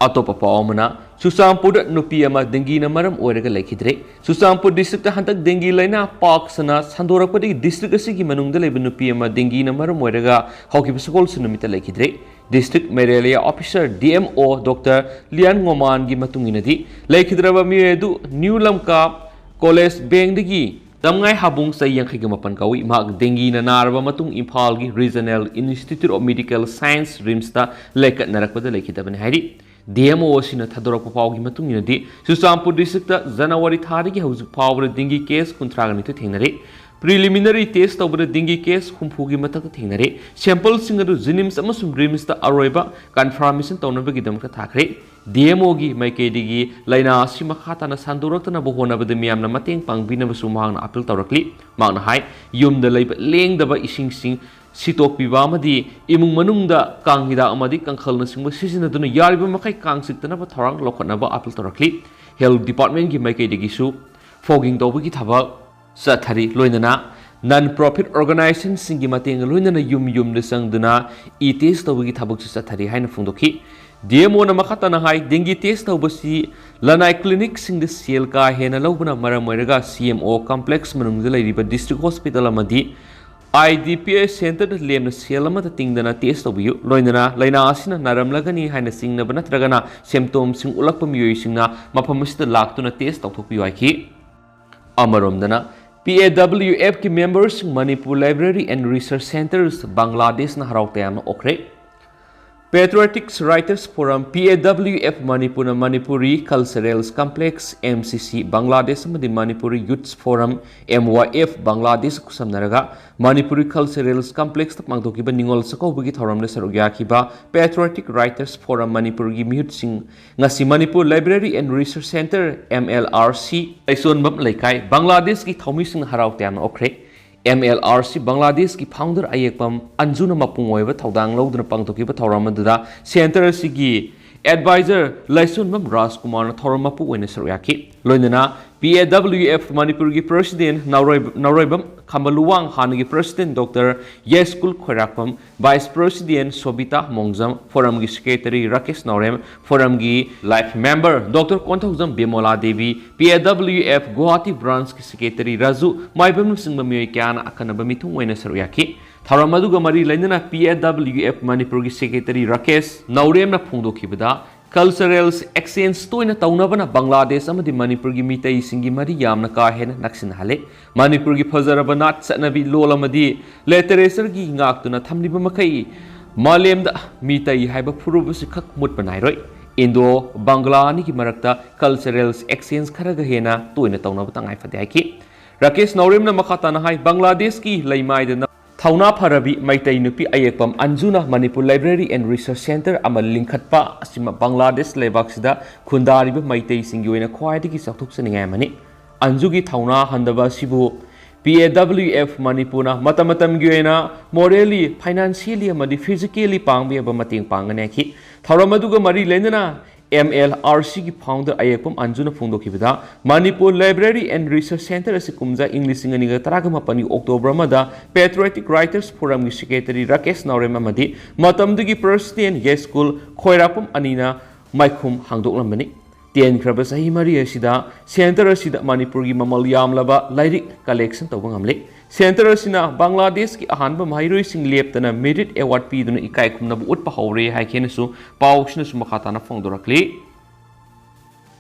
ꯑꯇꯣꯞꯄ ꯄꯥꯎ ꯑꯃꯅ, ꯆꯨꯔꯆꯥꯟꯄꯨꯔꯗ ꯅꯨꯄꯤ ꯑꯃ ꯗꯦꯡꯒꯤꯅ ꯃꯔꯝ ꯑꯣꯏꯔꯒ ꯂꯩꯈꯤꯗ꯭ꯔꯦ꯫ ꯆꯨꯔꯆꯥꯟꯄꯨꯔ ꯗꯤꯁꯇ꯭ꯔꯤꯛꯇ ꯍꯟꯗꯛ ꯗꯦꯡꯒꯤ ꯂꯥꯏꯅꯥ ꯄꯥꯛ ꯁꯟꯅ ꯁꯟꯗꯣꯔꯛꯄꯗꯒꯤ ꯗꯤꯁꯇ꯭ꯔꯤꯛ ꯑꯁꯤꯒꯤ ꯃꯅꯨꯡꯗ ꯂꯩꯕ ꯅꯨꯄꯤ ꯑꯃ ꯗꯦꯡꯒꯤꯅ ꯃꯔꯝ ꯑꯣꯏꯔꯒ ꯍꯧꯈꯤꯕ ꯁꯒꯣꯜꯁꯦꯟ ꯅꯨꯃꯤꯠꯇ ꯂꯩꯈꯤꯗ꯭ꯔꯦ꯫ District malaria officer, D M O, doctor ꯂꯤꯌꯥꯟ ꯉꯣꯃꯥꯟꯒꯤ ꯃꯇꯨꯡ ꯏꯟꯅꯗꯤ, ꯂꯩꯈꯤꯗ꯭ꯔꯕ ꯃꯤꯑꯣꯏ ꯑꯗꯨ ꯅ꯭ꯌꯨ ꯂꯝꯀꯥ ꯀꯣꯂꯦꯖ ꯕꯦꯡꯗꯒꯤ ꯂꯝꯉꯥꯏ ꯍꯥꯕꯨꯡ, ꯆꯍꯤ ꯌꯥꯡꯈꯩꯒ ꯃꯥꯄꯟ ꯀꯧꯏ꯫ ꯃꯍꯥꯛ ꯗꯦꯡꯒꯤꯅ ꯅꯥꯔꯕ ꯃꯇꯨꯡ ꯏꯝꯐꯥꯜꯒꯤ regional institute of medical science, ꯔꯤꯝꯁꯇ ꯂꯩꯀꯠꯅꯔꯛꯄꯗ ꯂꯩꯈꯤꯗꯕꯅꯤ ꯍꯥꯏꯔꯤ꯫ ꯗꯤ ꯑꯦꯝ ꯑꯣ ꯑꯁꯤꯅ ꯊꯥꯗꯣꯔꯛꯄ ꯄꯥꯎꯒꯤ ꯃꯇꯨꯡ ꯏꯟꯅꯗꯤ, ꯆꯨꯔꯆꯥꯟꯄꯨꯔ ꯗꯤꯁꯇ꯭ꯔꯤꯛꯇ ꯖꯅꯋꯥꯔꯤ ꯊꯥꯗꯒꯤ ꯍꯧꯖꯤꯛ ꯐꯥꯎꯕꯗ ꯗꯦꯡꯒꯤ ꯀꯦꯁ ꯀꯨꯟꯊ꯭ꯔꯥꯒ ꯅꯤꯊꯣꯏ ꯊꯦꯡꯅꯔꯦ꯫ ꯄ꯭ꯔꯤꯂꯤꯃꯤꯅꯔꯤ ꯇꯦꯁ ꯇꯧꯕꯗ ꯗꯦꯡꯒꯤ ꯀꯦꯁ ꯍꯨꯝꯐꯨꯒꯤ ꯃꯊꯛꯇ ꯊꯦꯡꯅꯔꯦ꯫ ꯁꯦꯝꯄꯜꯁꯤꯡ ꯑꯗꯨ ꯖꯤꯅꯤꯝꯁ ꯑꯃꯁꯨꯡ ꯔꯤꯝꯁꯇ ꯑꯔꯣꯏꯕ ꯀꯟꯐꯥꯔꯃꯦꯁꯟ ꯇꯧꯅꯕꯒꯤꯗꯃꯛꯇ ꯊꯥꯈ꯭ꯔꯦ꯫ ꯗꯤ ꯑꯦꯝ ꯑꯣꯒꯤ ꯃꯥꯏꯀꯩꯗꯒꯤ ꯂꯥꯏꯅꯥ ꯑꯁꯤ ꯃꯈꯥ ꯇꯥꯅ ꯁꯟꯗꯣꯔꯛꯇꯅꯕ ꯍꯣꯠꯅꯕꯗ ꯃꯤꯌꯥꯝꯅ ꯃꯇꯦꯡ ꯄꯥꯡꯕꯤꯅꯕꯁꯨ ꯃꯍꯥꯛꯅ ꯑꯄꯤꯜ ꯇꯧꯔꯛꯂꯤ꯫ ꯃꯍꯥꯛꯅ ꯍꯥꯏ, ꯌꯨꯝꯗ ꯂꯩꯕ ꯂꯦꯡꯗꯕ ꯏꯁꯤꯡꯁꯤꯡ ꯁꯤꯠꯇꯣꯛꯄꯤꯕ ꯑꯃꯗꯤ ꯏꯃꯨꯡ ꯃꯅꯨꯡꯗ ꯀꯥꯡ ꯍꯤꯗꯥꯛ ꯑꯃꯗꯤ ꯀꯥꯡꯈꯜꯅꯆꯤꯡꯕ ꯁꯤꯖꯤꯟꯅꯗꯨꯅ ꯌꯥꯔꯤꯕ ꯃꯈꯩ ꯀꯥꯡ ꯆꯤꯛꯇꯅꯕ ꯊꯧꯔꯥꯡ ꯂꯧꯈꯠꯅꯕ ꯑꯄꯤꯜ ꯇꯧꯔꯛꯂꯤ꯫ ꯍꯦꯜꯊ ꯗꯤꯄꯥꯔꯠꯃꯦꯟꯒꯤ ꯃꯥꯏꯀꯩꯗꯒꯤꯁꯨ ꯐꯣꯒꯤꯡ ꯇꯧꯕꯒꯤ ꯊꯕꯛ ꯆꯠꯊꯔꯤ꯫ ꯂꯣꯏꯅꯅ ꯅꯟ ꯄ꯭ꯔꯣꯐꯤꯠ ꯑꯣꯔꯒꯅꯥꯏꯖꯦꯁꯟꯁꯤꯡꯒꯤ ꯃꯇꯦꯡꯒ ꯂꯣꯏꯅꯅ ꯌꯨꯝ ꯌꯨꯝꯗ ꯆꯪꯗꯨꯅ ꯏ ꯇꯦꯁ ꯇꯧꯕꯒꯤ ꯊꯕꯛꯁꯨ ꯆꯠꯊꯔꯤ ꯍꯥꯏꯅ ꯐꯣꯡꯗꯣꯛꯈꯤ꯫ ꯗꯤ ꯑꯦꯝ ꯑꯣꯅ ꯃꯈꯥ ꯇꯥꯅ ꯍꯥꯏ, ꯗꯦꯡꯒꯤ ꯇꯦꯁ ꯇꯧꯕꯁꯤ ꯂꯅꯥꯏ ꯀ꯭ꯂꯤꯅꯤꯛꯁꯤꯡꯗ ꯁꯦꯜ ꯀꯥ ꯍꯦꯟꯅ ꯂꯧꯕꯅ ꯃꯔꯝ ꯑꯣꯏꯔꯒ ꯁꯤ ꯑꯦꯝ ꯑꯣ ꯀꯝꯄ꯭ꯂꯦꯛꯁ ꯃꯅꯨꯡꯗ ꯂꯩꯔꯤꯕ ꯗꯤꯁꯇ꯭ꯔꯤꯛ ꯍꯣꯁꯄꯤꯇꯥꯜ ꯑꯃꯗꯤ ꯑꯥꯏ ꯗꯤ ꯄꯤ ꯑꯦꯁ ꯁꯦꯟꯇꯔꯗ ꯂꯦꯝꯅ ꯁꯦꯜ ꯑꯃꯠꯇ ꯇꯤꯡꯗꯅ ꯇꯦꯁ ꯇꯧꯕꯤꯌꯨ꯫ ꯂꯣꯏꯅꯅ ꯂꯥꯏꯅꯥ ꯑꯁꯤꯅ ꯅꯥꯔꯝꯂꯒꯅꯤ ꯍꯥꯏꯅ ꯆꯤꯡꯅꯕ ꯅꯠꯇ꯭ꯔꯒꯅ ꯁꯤꯝꯇꯣꯝꯁꯤꯡ ꯎꯠꯂꯛꯄ ꯃꯤꯑꯣꯏꯁꯤꯡꯅ ꯃꯐꯝ ꯑꯁꯤꯗ ꯂꯥꯛꯇꯨꯅ ꯇꯦꯁ ꯇꯧꯊꯣꯛꯄꯤꯌꯨ ꯍꯥꯏꯈꯤ꯫ ꯑꯃꯔꯣꯝꯗꯅ, ꯄꯤ ꯑꯦ ꯗꯕ꯭ꯂꯤꯎ ꯑꯦꯐꯀꯤ ꯃꯦꯝꯕꯔꯁꯤꯡ Manipur library and research centres ꯕꯪꯒ꯭ꯂꯥꯗꯦꯁꯅ ꯍꯔꯥꯎ ꯇꯌꯥꯝꯅ ꯑꯣꯛꯈ꯭ꯔꯦ꯫ Patriotic Writers Forum, P A W F, ꯃꯅꯤꯄꯨꯔꯅ Manipuri Culturals Complex, M C C, Bangladesh ꯑꯃꯗꯤ Manipuri Youths Forum, M Y F, Bangladesh ꯈꯨꯠꯁꯝꯅꯔꯒ Manipuri Culturals Complexꯇ ꯄꯥꯡꯊꯣꯛꯈꯤꯕ ꯅꯤꯉꯣꯜ ꯆꯥꯛꯀꯧꯕꯒꯤ ꯊꯧꯔꯝꯗ ꯁꯔꯨꯛ ꯌꯥꯈꯤꯕ Patriotic Writers Forum ꯃꯅꯤꯄꯨꯔꯒꯤ ꯃꯤꯍꯨꯠꯁꯤꯡ ꯉꯁꯤ Manipur Library and Research Centre, M L R C, ꯂꯥꯏꯁꯣꯟꯕꯝ ꯂꯩꯀꯥꯏ, ꯕꯪꯒ꯭ꯂꯥꯗꯦꯁꯀꯤ ꯊꯧꯃꯤꯁꯤꯡꯅ ꯍꯔꯥꯎ ꯇꯌꯥꯝꯅ ꯑꯣꯛꯈ꯭ꯔꯦ꯫ M L R C ꯕꯪꯒ꯭ꯂꯥꯗꯦꯁꯀꯤ founder ꯑꯌꯦꯛꯄꯝ ꯑꯟꯖꯨꯅ ꯃꯄꯨꯡ ꯑꯣꯏꯕ ꯊꯧꯗꯥꯡ ꯂꯧꯗꯨꯅ ꯄꯥꯡꯊꯣꯛꯈꯤꯕ ꯊꯧꯔꯝ ꯑꯗꯨꯗ centre ꯑꯁꯤꯒꯤ advisor ꯂꯥꯏꯁꯣꯟꯕꯝ ꯔꯥꯖꯀꯨꯃꯥꯔꯅ ꯊꯧꯔꯝ ꯃꯄꯨ ꯑꯣꯏꯅ ꯁꯔꯨꯛ ꯌꯥꯈꯤ꯫ ꯂꯣꯏꯅꯅ P A W F ꯃꯅꯤꯄꯨꯔꯒꯤ president ꯅꯥꯎꯔꯣꯏ-, ꯅꯥꯎꯔꯣꯏꯕꯝ ꯈꯝꯕꯂꯨꯋꯥꯡ, ꯍꯥꯟꯅꯒꯤ president Doctor ꯌꯥꯏꯁ꯭ꯀꯨꯜ ꯈꯣꯏꯔꯥꯛꯄꯝ, vice president ꯁꯣꯕꯤꯇꯥ ꯃꯣꯡꯖꯝ, forumꯒꯤ secretary Rakesh Naorem, forumꯒꯤ life member Doctor Konthoujam Bimola Devi, P A W F Guwahati branchꯀꯤ secretary Raju ꯃꯥꯏꯕꯝꯅꯆꯤꯡꯕ ꯃꯤꯑꯣꯏ ꯀꯌꯥꯅ ꯑꯈꯟꯅꯕ ꯃꯤꯊꯨꯡ ꯑꯣꯏꯅ ꯁꯔꯨꯛ ꯌꯥꯈꯤ꯫ ꯊꯧꯔꯝ ꯑꯗꯨꯒ ꯃꯔꯤ ꯂꯩꯅꯅ P A W F ꯃꯅꯤꯄꯨꯔꯒꯤ secretary ꯔꯥꯀꯦꯁ ꯅꯥꯎꯔꯦꯝꯅ ꯐꯣꯡꯗꯣꯛꯈꯤꯕꯗ, Culturals exchange ꯇꯣꯏꯅ ꯇꯧꯅꯕꯅ ꯕꯪꯒ꯭ꯂꯥꯗꯦꯁ ꯑꯃꯗꯤ ꯃꯅꯤꯄꯨꯔꯒꯤ ꯃꯤꯇꯩꯁꯤꯡꯒꯤ ꯃꯔꯤ ꯌꯥꯝꯅ ꯀꯥ ꯍꯦꯟꯅ ꯅꯛꯁꯤꯟꯅꯍꯜꯂꯦ꯫ ꯃꯅꯤꯄꯨꯔꯒꯤ ꯐꯖꯔꯕ ꯅꯥꯠ, ꯆꯠꯅꯕꯤ, ꯂꯣꯜ ꯑꯃꯗꯤ literatureꯒꯤ ꯉꯥꯛꯇꯨꯅ ꯊꯝꯂꯤꯕ ꯃꯈꯩ ꯃꯥꯂꯦꯝꯗ ꯃꯤꯇꯩ ꯍꯥꯏꯕ ꯐꯨꯔꯨꯞ ꯑꯁꯤꯈꯛ ꯃꯨꯠꯄ ꯅꯥꯏꯔꯣꯏ꯫ Indo Bangla ꯑꯅꯤꯒꯤ ꯃꯔꯛꯇ culturals exchange ꯈꯔꯒ ꯍꯦꯟꯅ ꯇꯣꯏꯅ ꯇꯧꯅꯕ ꯇꯉꯥꯏ ꯐꯗꯦ ꯍꯥꯏꯈꯤ꯫ ꯔꯥꯀꯦꯁ ꯅꯥꯎꯔꯦꯝꯅ ꯃꯈꯥ ꯇꯥꯅ ꯍꯥꯏ, ꯕꯪꯒ꯭ꯂꯥꯗꯦꯁꯀꯤ ꯂꯩꯃꯥꯏꯗ ꯊꯧꯅꯥ ꯐꯔꯕꯤ ꯃꯩꯇꯩ ꯅꯨꯄꯤ ꯑꯌꯦꯛꯄꯝ ꯑꯟꯖꯨꯅ Manipur Library and Research Centre ꯑꯃ ꯂꯤꯡꯈꯠꯄ ꯑꯁꯤꯃ ꯕꯪꯒ꯭ꯂꯥꯗꯦꯁ ꯂꯩꯕꯥꯛꯁꯤꯗ ꯈꯨꯟꯗꯥꯔꯤꯕ ꯃꯩꯇꯩꯁꯤꯡꯒꯤ ꯑꯣꯏꯅ ꯈ꯭ꯋꯥꯏꯗꯒꯤ ꯆꯥꯎꯊꯣꯛꯆꯅꯤꯡꯉꯥꯏ ꯑꯃꯅꯤ꯫ ꯑꯟꯖꯨꯒꯤ ꯊꯧꯅꯥ ꯍꯟꯗꯕ ꯑꯁꯤꯕꯨ P A W F ꯃꯅꯤꯄꯨꯔꯅ ꯃꯇꯝ ꯃꯇꯝꯒꯤ ꯑꯣꯏꯅ morally, financially ꯑꯃꯗꯤ physically ꯄꯥꯡꯕ ꯌꯥꯕ ꯃꯇꯦꯡ ꯄꯥꯡꯒꯅꯤ ꯍꯥꯏꯈꯤ꯫ ꯊꯧꯔꯝ ꯑꯗꯨꯒ ꯃꯔꯤ ꯂꯩꯅꯅ M L R Cꯒꯤ founder ꯑꯌꯦꯛꯄꯝ ꯑꯟꯖꯨꯅ ꯐꯣꯡꯗꯣꯛꯈꯤꯕꯗ, Manipur Library and Research Centre ꯑꯁꯤ ꯀꯨꯝꯖꯥ ꯏꯪ ꯂꯤꯁꯤꯡ ꯑꯅꯤꯒ ꯇꯔꯥꯃꯥꯄꯟꯒꯤ October ꯑꯃꯗ Patriotic Writers Forumꯒꯤ secretary ꯔꯥꯀꯦꯁ ꯅꯥꯎꯔꯦꯝ ꯑꯃꯗꯤ ꯃꯇꯝꯗꯨꯒꯤ president ꯌꯥꯏꯁ꯭ꯀꯨꯜ ꯈꯣꯏꯔꯥꯛꯄꯝ ꯑꯅꯤꯅ ꯃꯥꯏꯈꯨꯝ ꯍꯥꯡꯗꯣꯛꯂꯝꯕꯅꯤ꯫ ꯇꯦꯟꯈ꯭ꯔꯕ ꯆꯍꯤ ꯃꯔꯤ ꯑꯁꯤꯗ centre ꯑꯁꯤꯗ ꯃꯅꯤꯄꯨꯔꯒꯤ ꯃꯃꯜ ꯌꯥꯝꯂꯕ ꯂꯥꯏꯔꯤꯛ collection ꯇꯧꯕ ꯉꯝꯂꯦ꯫ Centre ꯑꯁꯤꯅ ꯕꯪꯒ꯭ꯂꯥꯗꯦꯁꯀꯤ ꯑꯍꯥꯟꯕ ꯃꯍꯩꯔꯣꯏꯁꯤꯡ ꯂꯦꯞꯇꯅ merit award ꯄꯤꯗꯨꯅ ꯏꯀꯥꯏ ꯈꯨꯝꯅꯕ ꯎꯠꯄ ꯍꯧꯔꯦ ꯍꯥꯏꯈꯤ ꯍꯥꯏꯅꯁꯨ ꯄꯥꯎꯁꯤꯅꯁꯨ ꯃꯈꯥ ꯇꯥꯅ ꯐꯣꯡꯗꯣꯔꯛꯂꯤ꯫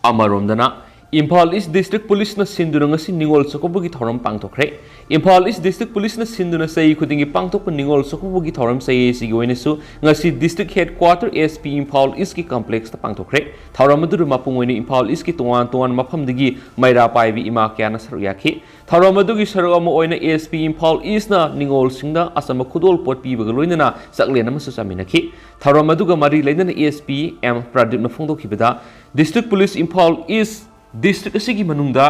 ꯑꯃꯔꯣꯝꯗꯅ, ꯏꯝꯐꯥꯜ East District Policeꯅ ꯁꯤꯟꯗꯨꯅ ꯉꯁꯤ ꯅꯤꯉꯣꯜ ꯆꯥꯛꯀꯧꯕꯒꯤ ꯊꯧꯔꯝ ꯄꯥꯡꯊꯣꯛꯈ꯭ꯔꯦ꯫ ꯏꯝꯐꯥꯜ ꯏꯁ ꯗꯤꯁꯇ꯭ꯔꯤꯛ ꯄꯨꯂꯤꯁꯅ ꯁꯤꯟꯗꯨꯅ ꯆꯍꯤ ꯈꯨꯗꯤꯡꯒꯤ ꯄꯥꯡꯊꯣꯛꯄ ꯅꯤꯉꯣꯜ ꯆꯥꯛꯀꯧꯕꯒꯤ ꯊꯧꯔꯝ ꯆꯍꯤ ꯑꯁꯤꯒꯤ ꯑꯣꯏꯅꯁꯨ ꯉꯁꯤ district head quarter S P Imphal ꯏꯁꯀꯤ ꯀꯝꯄ꯭ꯂꯦꯛꯁꯇ ꯄꯥꯡꯊꯣꯛꯈ꯭ꯔꯦ꯫ ꯊꯧꯔꯝ ꯑꯗꯨꯗ ꯃꯄꯨꯡ ꯑꯣꯏꯅ ꯏꯝꯐꯥꯜ ꯏꯁꯀꯤ ꯇꯣꯉꯥꯟ ꯇꯣꯉꯥꯟꯕ ꯃꯐꯝꯗꯒꯤ ꯃꯩꯔꯥ ꯄꯥꯏꯕꯤ ꯏꯃꯥ ꯀꯌꯥꯅ ꯁꯔꯨꯛ ꯌꯥꯈꯤ꯫ ꯊꯧꯔꯝ ꯑꯗꯨꯒꯤ ꯁꯔꯨꯛ ꯑꯃ ꯑꯣꯏꯅ ꯑꯦꯁ ꯄꯤ ꯏꯝꯐꯥꯜ ꯏꯁꯅ ꯅꯤꯉꯣꯜꯁꯤꯡꯗ ꯑꯆꯝꯕ ꯈꯨꯗꯣꯜ ꯄꯣꯠ ꯄꯤꯕꯒ ꯂꯣꯏꯅꯅ ꯆꯥꯛꯂꯦꯟ ꯑꯃꯁꯨ ꯆꯥꯃꯤꯟꯅꯈꯤ꯫ ꯊꯧꯔꯝ ꯑꯗꯨꯒ ꯃꯔꯤ ꯂꯩꯅꯅ ꯑꯦꯁ ꯄꯤ ꯑꯦꯝ ꯄ꯭ꯔꯗꯤꯞꯅ ꯐꯣꯡꯗꯣꯛꯈꯤꯕꯗ, district police Imphal east district ꯑꯁꯤꯒꯤ ꯃꯅꯨꯡꯗ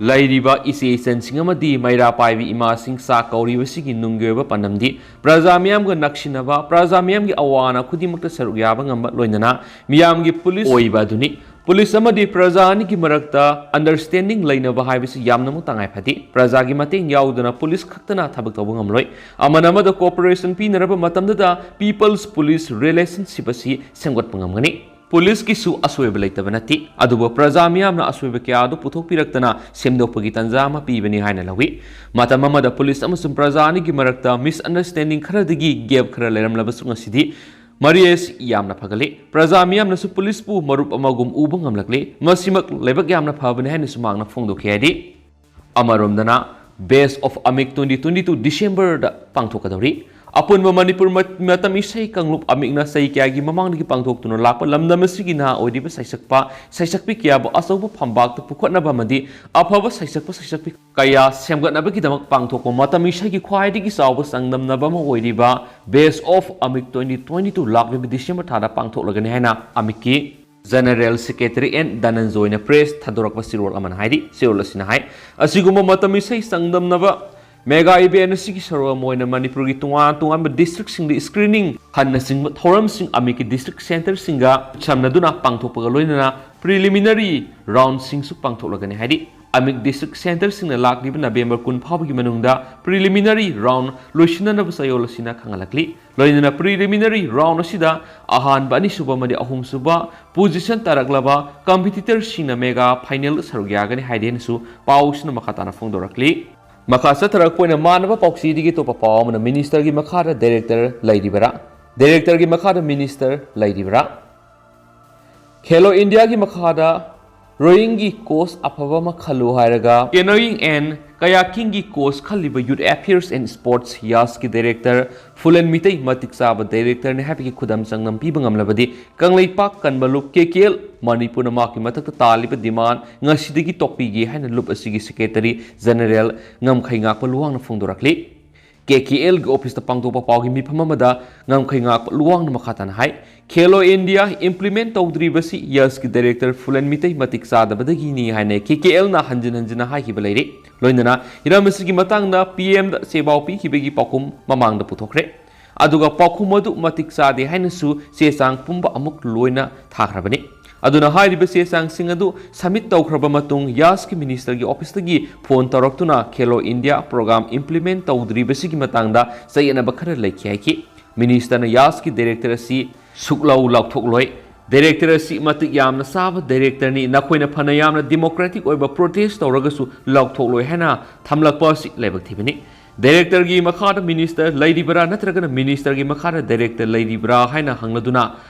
ꯂꯩꯔꯤꯕ ꯏꯆꯦ ꯏꯆꯟꯁꯤꯡ ꯑꯃꯗꯤ ꯃꯩꯔꯥ ꯄꯥꯏꯕꯤ ꯏꯃꯥꯁꯤꯡ ꯆꯥꯛ ꯀꯧꯔꯤꯕꯁꯤꯒꯤ ꯅꯨꯡꯒꯤ ꯑꯣꯏꯕ ꯄꯥꯟꯗꯝꯗꯤ ꯄ꯭ꯔꯖꯥ ꯃꯤꯌꯥꯝꯒ ꯅꯛꯁꯤꯟꯅꯕ, ꯄ꯭ꯔꯖꯥ ꯃꯤꯌꯥꯝꯒꯤ ꯑꯋꯥ ꯑꯅꯥ ꯈꯨꯗꯤꯡꯃꯛꯇ ꯁꯔꯨꯛ ꯌꯥꯕ ꯉꯝꯕ, ꯂꯣꯏꯅꯅ ꯃꯤꯌꯥꯝꯒꯤ ꯄꯨꯂꯤꯁ ꯑꯣꯏꯕ ꯑꯗꯨꯅꯤ꯫ ꯄꯨꯂꯤꯁ ꯑꯃꯗꯤ ꯄ꯭ꯔꯖꯥ ꯑꯅꯤꯒꯤ ꯃꯔꯛꯇ ꯑꯟꯗꯔꯁ꯭ꯇꯦꯟꯗꯤꯡ ꯂꯩꯅꯕ ꯍꯥꯏꯕꯁꯤ ꯌꯥꯝꯅꯃꯛ ꯇꯉꯥꯏ ꯐꯗꯦ꯫ ꯄ꯭ꯔꯖꯥꯒꯤ ꯃꯇꯦꯡ ꯌꯥꯎꯗꯅ ꯄꯨꯂꯤꯁ ꯈꯛꯇꯅ ꯊꯕꯛ ꯇꯧꯕ ꯉꯝꯂꯣꯏ꯫ ꯑꯃꯅ ꯑꯃꯗ ꯀꯣꯑꯣꯄꯔꯦꯁꯟ ꯄꯤꯅꯔꯕ ꯃꯇꯝꯗꯗ ꯄꯤꯄꯜꯁ ꯄꯨꯂꯤꯁ ꯔꯤꯂꯦꯁꯟꯁꯤꯞ ꯑꯁꯤ ꯁꯦꯝꯒꯠꯄ ꯉꯝꯒꯅꯤ꯫ ꯄꯨꯂꯤꯁꯀꯤꯁꯨ ꯑꯁꯣꯏꯕ ꯂꯩꯇꯕ ꯅꯠꯇꯦ, ꯑꯗꯨꯕꯨ ꯄ꯭ꯔꯖꯥ ꯃꯤꯌꯥꯝꯅ ꯑꯁꯣꯏꯕ ꯀꯌꯥ ꯑꯗꯨ ꯄꯨꯊꯣꯛꯄꯤꯔꯛꯇꯅ ꯁꯦꯝꯗꯣꯛꯄꯒꯤ ꯇꯥꯟꯖꯥ ꯑꯃ ꯄꯤꯕꯅꯤ ꯍꯥꯏꯅ ꯂꯧꯏ꯫ ꯃꯇꯝ ꯑꯃꯗ ꯄꯨꯂꯤꯁ ꯑꯃꯁꯨꯡ ꯄ꯭ꯔꯖꯥ ꯑꯅꯤꯒꯤ ꯃꯔꯛꯇ ꯃꯤꯁꯑꯟꯗꯔꯁ꯭ꯇꯦꯟꯗꯤꯡ ꯈꯔꯗꯒꯤ ꯒꯦꯞ ꯈꯔ ꯂꯩꯔꯝꯂꯕꯁꯨ, ꯉꯁꯤꯗꯤ ꯃꯔꯤ ꯑꯁꯤ ꯌꯥꯝꯅ ꯐꯒꯠꯂꯤ꯫ ꯄ꯭ꯔꯖꯥ ꯃꯤꯌꯥꯝꯅꯁꯨ ꯄꯨꯂꯤꯁꯄꯨ ꯃꯔꯨꯞ ꯑꯃꯒꯨꯝ ꯎꯕ ꯉꯝꯂꯛꯂꯤ꯫ ꯃꯁꯤꯃꯛ ꯂꯥꯏꯕꯛ ꯌꯥꯝꯅ ꯐꯕꯅꯤ ꯍꯥꯏꯅꯁꯨ ꯃꯍꯥꯛꯅ ꯐꯣꯡꯗꯣꯛꯈꯤ ꯍꯥꯏꯗꯤ, ꯑꯃꯔꯣꯝꯗꯅ, best of Amik twenty twenty two ꯗꯤꯁꯦꯝꯕꯔꯗ ꯄꯥꯡꯊꯣꯛꯀꯗꯧꯔꯤ꯫ ꯑꯄꯨꯟꯕ ꯃꯅꯤꯄꯨꯔ ꯃ-, ꯃꯇꯝ ꯏꯁꯩ ꯀꯥꯡꯂꯨꯞ ꯑꯃꯤꯛꯅ ꯆꯍꯤ ꯀꯌꯥꯒꯤ ꯃꯃꯥꯡꯗꯒꯤ ꯄꯥꯡꯊꯣꯛꯇꯨꯅ ꯂꯥꯛꯄ ꯂꯝꯗꯝ ꯑꯁꯤꯒꯤ ꯅꯍꯥ ꯑꯣꯏꯔꯤꯕ ꯁꯩꯁꯛꯄ, ꯁꯩꯁꯛꯄꯤ ꯀꯌꯥꯕꯨ ꯑꯆꯧꯕ ꯐꯝꯕꯥꯛꯇ ꯄꯨꯈꯠꯅꯕ ꯑꯃꯗꯤ ꯑꯐꯕ ꯁꯩꯁꯛꯄ, ꯁꯩꯁꯛꯄꯤ ꯀꯌꯥ ꯁꯦꯝꯒꯠꯅꯕꯒꯤꯗꯃꯛ ꯄꯥꯡꯊꯣꯛꯄ ꯃꯇꯝ ꯏꯁꯩꯒꯤ ꯈ꯭ꯋꯥꯏꯗꯒꯤ ꯆꯥꯎꯕ ꯆꯥꯡꯗꯝꯅꯕ ꯑꯃ ꯑꯣꯏꯔꯤꯕ best of Amik twenty twenty two ꯂꯥꯛꯂꯤꯕ ꯗꯤꯁꯦꯝꯕꯔ ꯊꯥꯗ ꯄꯥꯡꯊꯣꯛꯂꯒꯅꯤ ꯍꯥꯏꯅ ꯑꯃꯤꯛꯀꯤ ꯖꯦꯅꯔꯦꯜ ꯁꯦꯀ꯭ꯔꯦꯇꯔꯤ ꯑꯦꯟ ꯙꯅꯟꯖꯣꯏꯅ ꯄ꯭ꯔꯦꯁ ꯊꯥꯗꯣꯔꯛꯄ ꯆꯦꯔꯣꯜ ꯑꯃꯅ ꯍꯥꯏꯔꯤ꯫ ꯆꯦꯔꯣꯜ ꯑꯁꯤꯅ ꯍꯥꯏ, ꯑꯁꯤꯒꯨꯝꯕ ꯃꯇꯝ ꯏꯁꯩ ꯆꯥꯡꯗꯝꯅꯕ ꯃꯦꯒꯥ ꯏꯚꯦꯟꯠ ꯑꯁꯤꯒꯤ ꯁꯔꯨꯛ ꯑꯃ ꯑꯣꯏꯅ ꯃꯅꯤꯄꯨꯔꯒꯤ ꯇꯣꯉꯥꯟ ꯇꯣꯉꯥꯟꯕ ꯗꯤꯁꯇ꯭ꯔꯤꯛꯁꯤꯡꯗ ꯁ꯭ꯀ꯭ꯔꯤꯅꯤꯡ ꯍꯟꯅꯆꯤꯡꯕ ꯊꯧꯔꯝꯁꯤꯡ ꯑꯃꯤꯛꯀꯤ ꯗꯤꯁꯇ꯭ꯔꯤꯛ ꯁꯦꯟꯇꯔꯁꯤꯡꯒ ꯈꯨꯠꯁꯝꯅꯗꯨꯅ ꯄꯥꯡꯊꯣꯛꯄꯒ ꯂꯣꯏꯅꯅ ꯄ꯭ꯔꯤꯂꯤꯃꯤꯅꯔꯤ ꯔꯥꯎꯟꯁꯤꯡꯁꯨ ꯄꯥꯡꯊꯣꯛꯂꯒꯅꯤ ꯍꯥꯏꯔꯤ꯫ ꯑꯃꯤꯛ ꯗꯤꯁꯇ꯭ꯔꯤꯛ ꯁꯦꯟꯇꯔꯁꯤꯡꯅ ꯂꯥꯛꯂꯤꯕ ꯅꯕꯦꯝꯕꯔ ꯀꯨꯟ ꯐꯥꯎꯕꯒꯤ ꯃꯅꯨꯡꯗ ꯄ꯭ꯔꯤꯂꯤꯃꯤꯅꯔꯤ ꯔꯥꯎꯟ ꯂꯣꯏꯁꯤꯟꯅꯅꯕ ꯆꯌꯣꯜ ꯑꯁꯤꯅ ꯈꯪꯍꯜꯂꯛꯂꯤ꯫ ꯂꯣꯏꯅꯅ ꯄ꯭ꯔꯤꯂꯤꯃꯤꯅꯔꯤ ꯔꯥꯎꯟ ꯑꯁꯤꯗ ꯑꯍꯥꯟꯕ, ꯑꯅꯤꯁꯨꯕ ꯑꯃꯗꯤ ꯑꯍꯨꯝꯁꯨꯕ ꯄꯣꯖꯤꯁꯟ ꯇꯥꯔꯛꯂꯕ ꯀꯝꯄꯤꯇꯤꯇꯔꯁꯤꯡꯅ ꯃꯦꯒꯥ ꯐꯥꯏꯅꯦꯜꯗ ꯁꯔꯨꯛ ꯌꯥꯒꯅꯤ ꯍꯥꯏꯗꯦꯅꯁꯨ ꯄꯥꯎꯁꯤꯅ ꯃꯈꯥ ꯇꯥꯅ ꯐꯣꯡꯗꯣꯔꯛꯂꯤ꯫ ꯃꯈꯥ ꯆꯠꯊꯔꯛꯄ ꯑꯣꯏꯅ ꯃꯥꯟꯅꯕ ꯄꯥꯎꯆꯦꯗꯒꯤ ꯑꯇꯣꯞꯄ ꯄꯥꯎ ꯑꯃꯅ, ꯃꯤꯅꯤꯁꯇꯔꯒꯤ ꯃꯈꯥꯗ ꯗꯥꯏꯔꯦꯛꯇꯔ ꯂꯩꯔꯤꯕꯔꯥ? ꯗꯥꯏꯔꯦꯛꯇꯔꯒꯤ ꯃꯈꯥꯗ ꯃꯤꯅꯤꯁꯇꯔ ꯂꯩꯔꯤꯕꯔꯥ? ꯈꯦꯂꯣ ꯏꯟꯗꯤꯌꯥꯒꯤ ꯃꯈꯥꯗ Rowingꯒꯤ coach ꯑꯐꯕ ꯑꯃ ꯈꯜꯂꯨ ꯍꯥꯏꯔꯒ canoeing and kayakingꯒꯤ coach ꯈꯜꯂꯤꯕ Youth Affairs and Sports, YASꯀꯤ director ꯐꯨꯂꯦꯟ Meitei ꯃꯇꯤꯛ ꯆꯥꯕ directorꯅꯤ ꯍꯥꯏꯕꯒꯤ ꯈꯨꯗꯝ ꯆꯥꯡꯗꯝ ꯄꯤꯕ ꯉꯝꯂꯕꯗꯤ ꯀꯪꯂꯩꯄꯥꯛ ꯀꯟꯕ ꯂꯨꯞ KKL ꯃꯅꯤꯄꯨꯔꯅ ꯃꯍꯥꯛꯀꯤ ꯃꯊꯛꯇ ꯇꯥꯜꯂꯤꯕ demand ꯉꯁꯤꯗꯒꯤ ꯇꯣꯛꯄꯤꯒꯦ ꯍꯥꯏꯅ ꯂꯨꯞ ꯑꯁꯤꯒꯤ secretary general ꯉꯝꯈꯩ ꯉꯥꯛꯄ ꯂꯨꯋꯥꯡꯅ ꯐꯣꯡꯗꯣꯔꯛꯂꯤ꯫ KKLꯒꯤ officeꯇ ꯄꯥꯡꯊꯣꯛꯄ ꯄꯥꯎꯒꯤ ꯃꯤꯐꯝ ꯑꯃꯗ ꯉꯝꯈꯩ ꯉꯥꯛꯄ ꯂꯨꯋꯥꯡꯅ ꯃꯈꯥ ꯇꯥꯅ ꯍꯥꯏ, Khelo India implement ꯇꯧꯗ꯭ꯔꯤꯕꯁꯤ YASꯀꯤ director ꯐꯨꯂꯦꯟ Meitei ꯃꯇꯤꯛ ꯆꯥꯗꯕꯗꯒꯤꯅꯤ ꯍꯥꯏꯅ KKLꯅ ꯍꯟꯖꯤꯟ ꯍꯟꯖꯤꯟꯅ ꯍꯥꯏꯈꯤꯕ ꯂꯩꯔꯤ꯫ ꯂꯣꯏꯅꯅ ꯍꯤꯔꯝ ꯑꯁꯤꯒꯤ ꯃꯇꯥꯡꯗ PMꯗ ꯆꯦꯕꯥꯎ ꯄꯤꯈꯤꯕꯒꯤ ꯄꯥꯎꯈꯨꯝ ꯃꯃꯥꯡꯗ ꯄꯨꯊꯣꯛꯈ꯭ꯔꯦ꯫ ꯑꯗꯨꯒ ꯄꯥꯎꯈꯨꯝ ꯑꯗꯨ ꯃꯇꯤꯛ ꯆꯥꯗꯦ ꯍꯥꯏꯅꯁꯨ ꯆꯦ ꯆꯥꯡ ꯄꯨꯝꯕ ꯑꯃꯨꯛ ꯂꯣꯏꯅ ꯊꯥꯈ꯭ꯔꯕꯅꯤ꯫ ꯑꯗꯨꯅ ꯍꯥꯏꯔꯤꯕ ꯆꯦ ꯆꯥꯡꯁꯤꯡ ꯑꯗꯨ submit ꯇꯧꯈ꯭ꯔꯕ ꯃꯇꯨꯡ YASꯀꯤ ministerꯒꯤ officeꯇꯒꯤ phone ꯇꯧꯔꯛꯇꯨꯅ Khelo India program implement ꯇꯧꯗ꯭ꯔꯤꯕꯁꯤꯒꯤ ꯃꯇꯥꯡꯗ ꯆꯌꯦꯠꯅꯕ ꯈꯔ ꯂꯩꯈꯤ ꯍꯥꯏꯈꯤ꯫ Ministerꯅ YASꯀꯤ director ꯑꯁꯤ ꯁꯨꯛꯂꯧ ꯂꯧꯊꯣꯛꯂꯣꯏ꯫ Director ꯑꯁꯤ ꯃꯇꯤꯛ ꯌꯥꯝꯅ ꯆꯥꯕ directorꯅꯤ꯫ ꯅꯈꯣꯏꯅ ꯐꯅ ꯌꯥꯝꯅ democratic ꯑꯣꯏꯕ protest ꯇꯧꯔꯒꯁꯨ ꯂꯧꯊꯣꯛꯂꯣꯏ ꯍꯥꯏꯅ ꯊꯝꯂꯛꯄ ꯑꯁꯤ ꯂꯥꯏꯕꯛ ꯊꯤꯕꯅꯤ꯫ Directorꯒꯤ ꯃꯈꯥꯗ minister ꯂꯩꯔꯤꯕ꯭ꯔꯥ ꯅꯠꯇ꯭ꯔꯒꯅ ministerꯒꯤ ꯃꯈꯥꯗ director ꯂꯩꯔꯤꯕ꯭ꯔꯥ ꯍꯥꯏꯅ ꯍꯪꯂꯗꯨꯅ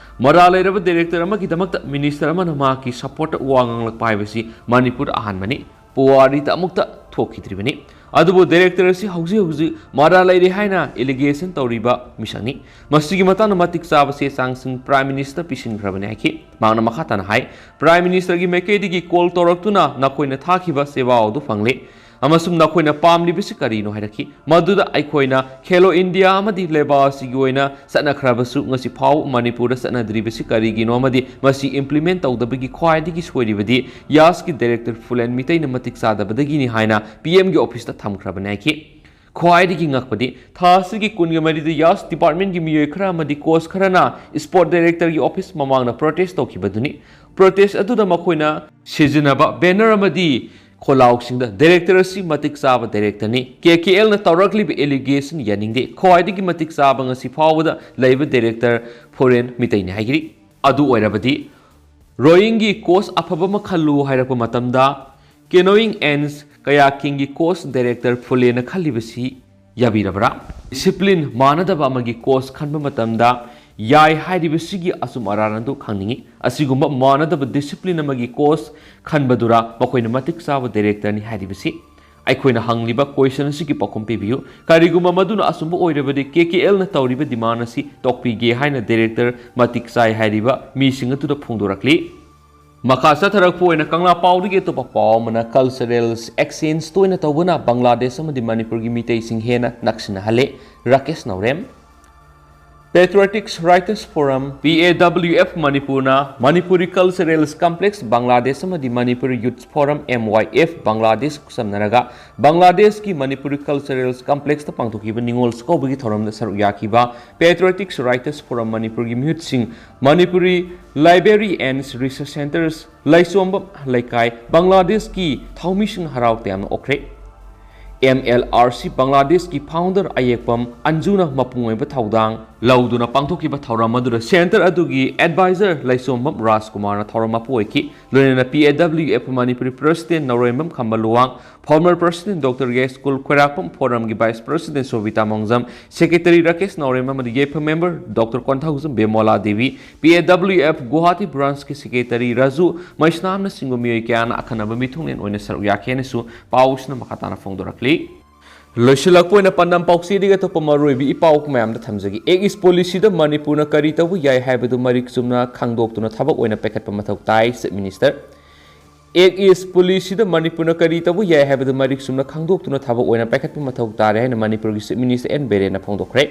ꯃꯔꯥꯜ ꯂꯩꯔꯕ director ꯑꯃꯒꯤꯗꯃꯛꯇ minister ꯑꯃꯅ ꯃꯍꯥꯛꯀꯤ supportꯇ ꯋꯥ ꯉꯥꯡꯂꯛꯄ ꯍꯥꯏꯕꯁꯤ ꯃꯅꯤꯄꯨꯔꯗ ꯑꯍꯥꯟꯕꯅꯤ꯫ ꯄꯨꯋꯥꯔꯤꯗ ꯑꯃꯨꯛꯇ ꯊꯣꯛꯈꯤꯗ꯭ꯔꯤꯕꯅꯤ꯫ ꯑꯗꯨꯕꯨ director ꯑꯁꯤ ꯍꯧꯖꯤꯛ ꯍꯧꯖꯤꯛ ꯃꯔꯥꯜ ꯂꯩꯔꯦ ꯍꯥꯏꯅ allegation ꯇꯧꯔꯤꯕ ꯃꯤꯁꯛꯅꯤ꯫ ꯃꯁꯤꯒꯤ ꯃꯇꯥꯡꯗ ꯃꯇꯤꯛ ꯆꯥꯕ ꯆꯦ ꯆꯥꯡꯁꯤꯡ Prime Minister ꯄꯤꯁꯤꯟꯈ꯭ꯔꯕꯅꯤ ꯍꯥꯏꯈꯤ꯫ ꯃꯍꯥꯛꯅ ꯃꯈꯥ ꯇꯥꯅ ꯍꯥꯏ, Prime Ministerꯒꯤ ꯃꯥꯏꯀꯩꯗꯒꯤ call ꯇꯧꯔꯛꯇꯨꯅ ꯅꯈꯣꯏꯅ ꯊꯥꯈꯤꯕ ꯆꯦꯕꯥꯎ ꯑꯗꯨ ꯐꯪꯂꯦ ꯑꯃꯁꯨꯡ ꯅꯈꯣꯏꯅ ꯄꯥꯝꯂꯤꯕꯁꯤ ꯀꯔꯤꯅꯣ ꯍꯥꯏꯔꯛꯈꯤ꯫ ꯃꯗꯨꯗ ꯑꯩꯈꯣꯏꯅ Khelo India ꯑꯃꯗꯤ ꯂꯩꯕꯥꯛ ꯑꯁꯤꯒꯤ ꯑꯣꯏꯅ ꯆꯠꯅꯈ꯭ꯔꯕꯁꯨ ꯉꯁꯤ ꯐꯥꯎꯕ ꯃꯅꯤꯄꯨꯔꯗ ꯆꯠꯅꯗ꯭ꯔꯤꯕꯁꯤ ꯀꯔꯤꯒꯤꯅꯣ ꯑꯃꯗꯤ ꯃꯁꯤ implement ꯇꯧꯗꯕꯒꯤ ꯈ꯭ꯋꯥꯏꯗꯒꯤ ꯁꯣꯏꯔꯤꯕꯗꯤ YASꯀꯤ director ꯐꯨꯂꯦꯟ ꯃꯤꯇꯩꯅ ꯃꯇꯤꯛ ꯆꯥꯗꯕꯗꯒꯤꯅꯤ ꯍꯥꯏꯅ PMꯒꯤ officeꯇ ꯊꯝꯈ꯭ꯔꯕꯅꯤ ꯍꯥꯏꯈꯤ꯫ ꯈ꯭ꯋꯥꯏꯗꯒꯤ ꯉꯛꯄꯗꯤ ꯊꯥ ꯑꯁꯤꯒꯤ ꯀꯨꯟꯒ ꯃꯔꯤꯗ YAS departmentꯀꯤ ꯃꯤꯑꯣꯏ ꯈꯔ ꯑꯃꯗꯤ coach ꯈꯔꯅ sport directorꯒꯤ office ꯃꯃꯥꯡꯗ protest ꯇꯧꯈꯤꯕꯗꯨꯅꯤ꯫ Protest ꯑꯗꯨꯗ ꯃꯈꯣꯏꯅ ꯁꯤꯖꯤꯟꯅꯕ banner ꯑꯃꯗꯤ ꯈꯣꯜꯂꯥꯎꯁꯤꯡꯗ director ꯑꯁꯤ ꯃꯇꯤꯛ ꯆꯥꯕ directorꯅꯤ꯫ KKLꯅ ꯇꯧꯔꯛꯂꯤꯕ allegation ꯌꯥꯅꯤꯡꯗꯦ꯫ ꯈ꯭ꯋꯥꯏꯗꯒꯤ ꯃꯇꯤꯛ ꯆꯥꯕ ꯉꯁꯤ ꯐꯥꯎꯕꯗ ꯂꯩꯕ director ꯐꯨꯂꯦꯟ ꯃꯤꯇꯩꯅꯤ ꯍꯥꯏꯈꯤꯔꯤ꯫ ꯑꯗꯨ ꯑꯣꯏꯔꯕꯗꯤ rowingꯒꯤ coach ꯑꯐꯕ ꯑꯃ ꯈꯜꯂꯨ ꯍꯥꯏꯔꯛꯄ ꯃꯇꯝꯗ canoeing and kayakingꯒꯤ coach director ꯐꯨꯂꯦꯟꯅ ꯈꯜꯂꯤꯕꯁꯤ ꯌꯥꯕꯤꯔꯕ꯭ꯔꯥ? Discipline ꯃꯥꯟꯅꯗꯕ ꯑꯃꯒꯤ coach ꯈꯟꯕ ꯃꯇꯝꯗ ꯌꯥꯏ ꯍꯥꯏꯔꯤꯕꯁꯤꯒꯤ ꯑꯆꯨꯝ ꯑꯔꯥꯟ ꯑꯗꯨ ꯈꯪꯅꯤꯡꯏ꯫ ꯑꯁꯤꯒꯨꯝꯕ ꯃꯥꯟꯅꯗꯕ discipline ꯑꯃꯒꯤ course ꯈꯟꯕꯗꯨꯔ ꯃꯈꯣꯏꯅ ꯃꯇꯤꯛ ꯆꯥꯕ directorꯅꯤ ꯍꯥꯏꯔꯤꯕꯁꯤ? ꯑꯩꯈꯣꯏꯅ ꯍꯪꯂꯤꯕ question ꯑꯁꯤꯒꯤ ꯄꯥꯎꯈꯨꯝ ꯄꯤꯕꯤꯌꯨ꯫ ꯀꯔꯤꯒꯨꯝꯕ ꯃꯗꯨꯅ ꯑꯆꯨꯝꯕ ꯑꯣꯏꯔꯕꯗꯤ, KKLꯅ ꯇꯧꯔꯤꯕ demand ꯑꯁꯤ ꯇꯣꯛꯄꯤꯒꯦ ꯍꯥꯏꯅ director ꯃꯇꯤꯛ ꯆꯥꯏ ꯍꯥꯏꯔꯤꯕ ꯃꯤꯁꯤꯡ ꯑꯗꯨꯗ ꯐꯣꯡꯗꯣꯔꯛꯂꯤ꯫ ꯃꯈꯥ ꯆꯠꯊꯔꯛꯄ ꯑꯣꯏꯅ ꯀꯪꯂꯥ ꯄꯥꯎꯗꯒꯤ ꯑꯇꯣꯞꯄ ꯄꯥꯎ ꯑꯃꯅ, cultural exchange ꯇꯣꯏꯅ ꯇꯧꯕꯅ ꯕꯪꯒ꯭ꯂꯥꯗꯦꯁ ꯑꯃꯗꯤ ꯃꯅꯤꯄꯨꯔꯒꯤ ꯃꯤꯇꯩꯁꯤꯡ ꯍꯦꯟꯅ ꯅꯛꯁꯤꯟꯅꯍꯜꯂꯦ꯫ ꯔꯥꯀꯦꯁ ꯅꯥꯎꯔꯦꯝ꯫ Patriotic Writers Forum, PAWF ꯃꯅꯤꯄꯨꯔꯅ Manipuri Cultural Complex ꯕꯪꯒ꯭ꯂꯥꯗꯦꯁ ꯑꯃꯗꯤ Manipuri Youth Forum, MYF Bangladesh ꯈꯨꯠꯁꯝꯅꯔꯒ ꯕꯪꯒ꯭ꯂꯥꯗꯦꯁꯀꯤ Manipuri Cultural Complexꯇ ꯄꯥꯡꯊꯣꯛꯈꯤꯕ ꯅꯤꯉꯣꯜ ꯆꯥꯛꯀꯧꯕꯒꯤ ꯊꯧꯔꯝꯗ ꯁꯔꯨꯛ ꯌꯥꯈꯤꯕ Patriotic Writers Forum ꯃꯅꯤꯄꯨꯔꯒꯤ ꯃꯤꯍꯨꯠꯁꯤꯡ, Manipuri Library and Research Centres, ꯂꯥꯏꯁꯣꯝꯕꯝ ꯂꯩꯀꯥꯏ, ꯕꯪꯒ꯭ꯂꯥꯗꯦꯁꯀꯤ ꯊꯧꯃꯤꯁꯤꯡ ꯍꯔꯥꯎ ꯇꯌꯥꯝꯅ ꯑꯣꯛꯈ꯭ꯔꯦ꯫ MLRC ꯕꯪꯒ꯭ꯂꯥꯗꯦꯁꯀꯤ founder ꯑꯌꯦꯛꯄꯝ ꯑꯟꯖꯨꯅ ꯃꯄꯨꯡ ꯑꯣꯏꯕ ꯊꯧꯗꯥꯡ ꯂꯧꯗꯨꯅ ꯄꯥꯡꯊꯣꯛꯈꯤꯕ ꯊꯧꯔꯝ ꯑꯗꯨꯗ centre ꯑꯗꯨꯒꯤ advisor ꯂꯥꯏꯁꯣꯝꯕꯝ ꯔꯥꯖꯀꯨꯃꯥꯔꯅ ꯊꯧꯔꯝ ꯃꯄꯨ ꯑꯣꯏꯈꯤ꯫ ꯂꯣꯏꯅꯅ PAWF ꯃꯅꯤꯄꯨꯔꯤ president ꯅꯧꯔꯦꯝꯕꯝ ꯈꯝꯕ Luwang, former president Doctor ꯌꯥꯏꯁ꯭ꯀꯨꯜ ꯈꯣꯏꯔꯥꯛꯄꯝ, forumꯒꯤ vice president ꯁꯣꯕꯤꯇꯥ ꯃꯣꯡꯖꯝ, secretary Rakesh ꯅꯥꯎꯔꯦꯝ ꯑꯃꯗꯤ ꯌꯥꯏꯐ member Doctor Konthoujam ꯕꯦꯃꯣꯂꯥ Devi, PAWF Guwahati branchꯀꯤ secretary Raju ꯃꯩꯁꯅꯥꯝꯅꯆꯤꯡꯕ ꯃꯤꯑꯣꯏ ꯀꯌꯥꯅ ꯑꯈꯟꯅꯕ ꯃꯤꯊꯨꯡꯂꯦꯟ ꯑꯣꯏꯅ ꯁꯔꯨꯛ ꯌꯥꯈꯤ ꯍꯥꯏꯅꯁꯨ ꯄꯥꯎꯁꯤꯅ ꯃꯈꯥ ꯇꯥꯅ ꯐꯣꯡꯗꯣꯔꯛꯂꯤ꯫ ꯂꯣꯏꯁꯤꯜꯂꯛꯄ ꯑꯣꯏꯅ ꯄꯥꯟꯗꯝ ꯄꯥꯎꯆꯦꯗꯒꯤ ꯑꯇꯣꯞꯄ ꯃꯔꯨꯑꯣꯏꯕ ꯏ ꯄꯥꯎ ꯃꯌꯥꯝꯗ ꯊꯝꯖꯒꯦ꯫ Act East policyꯗ ꯃꯅꯤꯄꯨꯔꯅ ꯀꯔꯤ ꯇꯧꯕ ꯌꯥꯏ ꯍꯥꯏꯕꯗꯨ ꯃꯔꯤꯛ ꯆꯨꯝꯅ ꯈꯪꯗꯣꯛꯇꯨꯅ ꯊꯕꯛ ꯑꯣꯏꯅ ꯄꯥꯏꯈꯠꯄ ꯃꯊꯧ ꯇꯥꯏ, Chief Minister꯫ Act East policyꯗ ꯃꯅꯤꯄꯨꯔꯅ ꯀꯔꯤ ꯇꯧꯕ ꯌꯥꯏ ꯍꯥꯏꯕꯗꯨ ꯃꯔꯤꯛ ꯆꯨꯝꯅ ꯈꯪꯗꯣꯛꯇꯨꯅ ꯊꯕꯛ ꯑꯣꯏꯅ ꯄꯥꯏꯈꯠꯄ ꯃꯊꯧ ꯇꯥꯔꯦ ꯍꯥꯏꯅ ꯃꯅꯤꯄꯨꯔꯒꯤ Chief Minister ꯑꯦꯟ ꯕꯤꯔꯦꯟꯅ ꯐꯣꯡꯗꯣꯛꯈ꯭ꯔꯦ꯫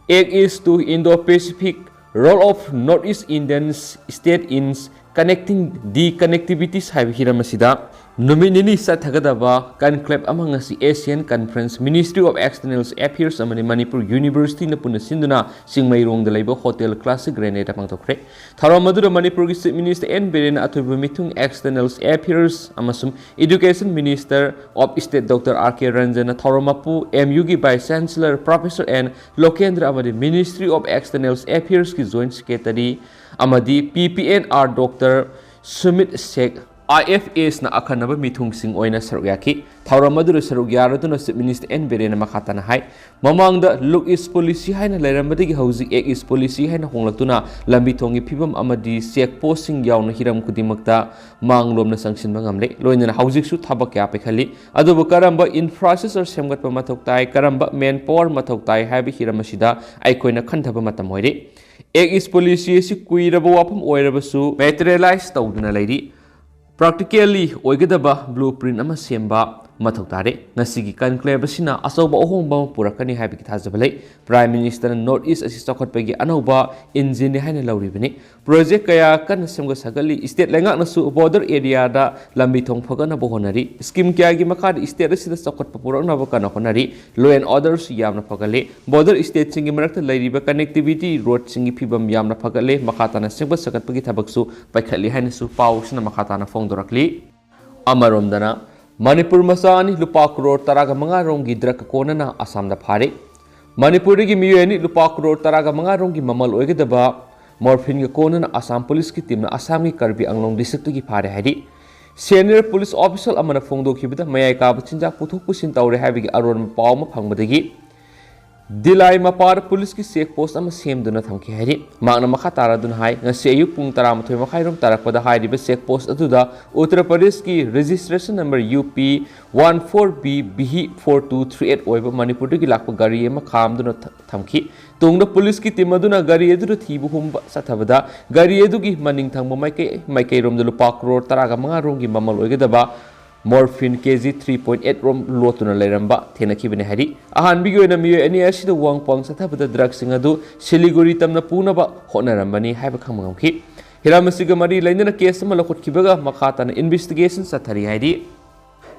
Act East to Indo-Pacific, role of North East Indian state in connecting the connectivities ꯍꯥꯏꯕ ꯍꯤꯔꯝ ꯑꯁꯤꯗ ꯅꯨꯃꯤꯠ ꯅꯤꯅꯤ ꯆꯠꯊꯒꯗꯕ conclave ꯑꯃ ꯉꯁꯤ Asian Conference, Ministry of External Affairs ꯑꯃꯗꯤ ꯃꯅꯤꯄꯨꯔ Universityꯅ ꯄꯨꯟꯅ ꯁꯤꯟꯗꯨꯅ ꯆꯤꯡꯃꯩꯔꯣꯡꯗ ꯂꯩꯕ Hotel Classic Graniteꯗ ꯄꯥꯡꯊꯣꯛꯈ꯭ꯔꯦ꯫ ꯊꯧꯔꯝ ꯑꯗꯨꯗ ꯃꯅꯤꯄꯨꯔꯒꯤ Chief Minister ꯑꯦꯟ ꯕꯤꯔꯦꯟꯅ ꯑꯊꯣꯏꯕ ꯃꯤꯊꯨꯡ, External Affairs ꯑꯃꯁꯨꯡ Education Minister of State Doctor R K ꯔꯟꯖꯟꯅ ꯊꯧꯔꯝ ꯃꯄꯨ, MUꯒꯤ Vice Chancellor Professor N Lokendra ꯑꯃꯗꯤ Ministry of External Affairsꯀꯤ Joint Secretary ꯑꯃꯗꯤ PPNR Doctor ꯁꯨꯃꯤꯠ ꯁꯦꯈ IFAs ꯅ ꯑꯈꯟꯅꯕ ꯃꯤꯊꯨꯡꯁꯤꯡ ꯑꯣꯏꯅ ꯁꯔꯨꯛ ꯌꯥꯈꯤ꯫ ꯊꯧꯔꯝ ꯑꯗꯨꯗ ꯁꯔꯨꯛ ꯌꯥꯔꯗꯨꯅ Chief Minister N ꯕꯤꯔꯦꯟꯅ ꯃꯈꯥ ꯇꯥꯅ ꯍꯥꯏ, ꯃꯃꯥꯡꯗ Look East Policy ꯍꯥꯏꯅ ꯂꯩꯔꯝꯕꯗꯒꯤ ꯍꯧꯖꯤꯛ Act East Policy ꯍꯥꯏꯅ ꯍꯣꯡꯂꯛꯇꯨꯅ ꯂꯝꯕꯤ ꯊꯣꯡꯒꯤ ꯐꯤꯕꯝ ꯑꯃꯗꯤ check post ꯁꯤꯡ ꯌꯥꯎꯅ ꯍꯤꯔꯝ ꯈꯨꯗꯤꯡꯃꯛꯇ ꯃꯥꯡꯂꯣꯝꯅ ꯆꯪꯁꯤꯟꯕ ꯉꯝꯂꯦ꯫ ꯂꯣꯏꯅꯅ ꯍꯧꯖꯤꯛꯁꯨ ꯊꯕꯛ ꯀꯌꯥ ꯄꯥꯏꯈꯠꯂꯤ꯫ ꯑꯗꯨꯕꯨ ꯀꯔꯝꯕ infrastructure ꯁꯦꯝꯒꯠꯄ ꯃꯊꯧ ꯇꯥꯏ, ꯀꯔꯝꯕ manpower ꯃꯊꯧ ꯇꯥꯏ ꯍꯥꯏꯕ ꯍꯤꯔꯝ ꯑꯁꯤꯗ ꯑꯩꯈꯣꯏꯅ ꯈꯟꯊꯕ ꯃꯇꯝ ꯑꯣꯏꯔꯦ꯫ Act East Policy ꯑꯁꯤ ꯀꯨꯏꯔꯕ ꯋꯥꯐꯝ ꯑꯣꯏꯔꯕꯁꯨ materialize ꯇꯧꯗꯨꯅ ꯂꯩꯔꯤ꯫ Practically ꯑꯣꯏꯒꯗꯕ blueprint ꯑꯃ ꯁꯦꯝꯕ ꯃꯊꯧ ꯇꯥꯔꯦ꯫ ꯉꯁꯤꯒꯤ conclave ꯑꯁꯤꯅ ꯑꯆꯧꯕ ꯑꯍꯣꯡꯕ ꯑꯃ ꯄꯨꯔꯛꯀꯅꯤ ꯍꯥꯏꯕꯒꯤ ꯊꯥꯖꯕ ꯂꯩ꯫ Prime Minister ꯅ North East ꯑꯁꯤ ꯆꯥꯎꯈꯠꯄꯒꯤ ꯑꯅꯧꯕ engine ꯅꯤ ꯍꯥꯏꯅ ꯂꯧꯔꯤꯕꯅꯤ꯫ Project ꯀꯌꯥ ꯀꯟꯅ ꯁꯦꯝꯒꯠ ꯁꯥꯒꯠꯂꯤ꯫ State ꯂꯩꯉꯥꯛꯅꯁꯨ border area ꯗ ꯂꯝꯕꯤ ꯊꯣꯡ ꯐꯒꯠꯅꯕ ꯍꯣꯠꯅꯔꯤ꯫ Scheme ꯀꯌꯥꯒꯤ ꯃꯈꯥꯗ state ꯑꯁꯤꯗ ꯆꯥꯎꯈꯠꯄ ꯄꯨꯔꯛꯅꯕ ꯀꯟꯅ ꯍꯣꯠꯅꯔꯤ꯫ Law and order ꯁꯨ ꯌꯥꯝꯅ ꯐꯒꯠꯂꯤ꯫ Border state ꯁꯤꯡꯒꯤ ꯃꯔꯛꯇ ꯂꯩꯔꯤꯕ connectivity road ꯁꯤꯡꯒꯤ ꯐꯤꯕꯝ ꯌꯥꯝꯅ ꯐꯒꯠꯂꯦ꯫ ꯃꯈꯥ ꯇꯥꯅ ꯁꯦꯝꯒꯠ ꯁꯥꯒꯠꯄꯒꯤ ꯊꯕꯛꯁꯨ ꯄꯥꯏꯈꯠꯂꯤ ꯍꯥꯏꯅꯁꯨ ꯄꯥꯎ ꯑꯁꯤꯅ ꯃꯈꯥ ꯇꯥꯅ ꯐꯣꯡꯗꯣꯔꯛꯂꯤ꯫ ꯑꯃꯔꯣꯝꯗꯅ, ꯃꯅꯤꯄꯨꯔ ꯃꯆꯥ ꯑꯅꯤ ꯂꯨꯄꯥ ꯀ꯭ꯔꯣꯔ ꯇꯔꯥꯒ ꯃꯉꯥ ꯔꯣꯝꯒꯤ drug ꯀꯣꯟꯅꯅ ꯑꯁꯥꯝꯗ ꯐꯥꯔꯦ꯫ ꯃꯅꯤꯄꯨꯔꯗꯒꯤ ꯃꯤꯑꯣꯏ ꯑꯅꯤ ꯂꯨꯄꯥ ꯀ꯭ꯔꯣꯔ ꯇꯔꯥꯒ ꯃꯉꯥ ꯔꯣꯝꯒꯤ ꯃꯃꯜ ꯑꯣꯏꯒꯗꯕ morphine ꯒ ꯀꯣꯟꯅꯅ ꯑꯁꯥꯝ ꯄꯨꯂꯤꯁꯀꯤ team ꯅ ꯑꯁꯥꯝꯒꯤ ꯀꯔꯕꯤ ꯑꯪꯂꯣꯡ district ꯇꯒꯤ ꯐꯥꯔꯦ ꯍꯥꯏꯔꯤ꯫ Senior police official ꯑꯃꯅ ꯐꯣꯡꯗꯣꯛꯈꯤꯕꯗ ꯃꯌꯥꯏ ꯀꯥꯕ ꯆꯤꯟꯖꯥꯛ ꯄꯨꯊꯣꯛ ꯄꯨꯁꯤꯟ ꯇꯧꯔꯦ ꯍꯥꯏꯕꯒꯤ ꯑꯔꯣꯟꯕ ꯄꯥꯎ ꯑꯃ ꯐꯪꯕꯗꯒꯤ ꯗꯤꯂꯥꯏ ꯃꯄꯥꯗ ꯄꯨꯂꯤꯁꯀꯤ check post ꯑꯃ ꯁꯦꯝꯗꯨꯅ ꯊꯝꯈꯤ ꯍꯥꯏꯔꯤ꯫ ꯃꯍꯥꯛꯅ ꯃꯈꯥ ꯇꯥꯔꯗꯨꯅ ꯍꯥꯏ, ꯉꯁꯤ ꯑꯌꯨꯛ ꯄꯨꯡ ꯇꯔꯥꯃꯥꯊꯣꯏ ꯃꯈꯥꯏ ꯔꯣꯝ ꯇꯥꯔꯛꯄꯗ ꯍꯥꯏꯔꯤꯕ check post ꯑꯗꯨꯗ ꯎꯠꯇꯔ ꯄ꯭ꯔꯗꯦꯁꯀꯤ registration number U P one four B B four two three eight ꯑꯣꯏꯕ ꯃꯅꯤꯄꯨꯔꯗꯒꯤ ꯂꯥꯛꯄ ꯒꯥꯔꯤ ꯑꯃ ꯈꯥꯝꯗꯨꯅ ꯊ-, ꯊꯝꯈꯤ꯫ ꯇꯨꯡꯗ ꯄꯨꯂꯤꯁꯀꯤ team ꯑꯗꯨꯅ ꯒꯥꯔꯤ ꯑꯗꯨꯗ ꯊꯤꯕ ꯍꯨꯝꯕ ꯆꯠꯊꯕꯗ ꯒꯥꯔꯤ ꯑꯗꯨꯒꯤ ꯃꯅꯤꯡ ꯊꯪꯕ ꯃꯥꯏꯀꯩ, ꯃꯥꯏꯀꯩꯔꯣꯝꯗ ꯂꯨꯄꯥ ꯀ꯭ꯔꯣꯔ ꯇꯔꯥꯒ ꯃꯉꯥ ꯔꯣꯝꯒꯤ ꯃꯃꯜ ꯑꯣꯏꯒꯗꯕ morphine K G three point eight ꯔꯣꯝ ꯂꯣꯠꯇꯨꯅ ꯂꯩꯔꯝꯕ ꯊꯦꯡꯅꯈꯤꯕꯅꯤ ꯍꯥꯏꯔꯤ꯫ ꯑꯍꯥꯟꯕꯒꯤ ꯑꯣꯏꯅ ꯃꯤꯑꯣꯏ ꯑꯅꯤ ꯑꯁꯤꯗ ꯋꯥꯡ ꯄꯥꯡ ꯆꯠꯊꯕꯗ drug ꯁꯤꯡ ꯑꯗꯨ ꯁꯤꯂꯤꯒꯨꯔꯤ ꯇꯝꯅ ꯄꯨꯅꯕ ꯍꯣꯠꯅꯔꯝꯕꯅꯤ ꯍꯥꯏꯕ ꯈꯪꯕ ꯉꯝꯈꯤ꯫ ꯍꯤꯔꯝ ꯑꯁꯤꯒ ꯃꯔꯤ ꯂꯩꯅꯅ case ꯑꯃ ꯂꯧꯈꯠꯈꯤꯕꯒ ꯃꯈꯥ ꯇꯥꯅ investigation ꯆꯠꯊꯔꯤ ꯍꯥꯏꯔꯤ꯫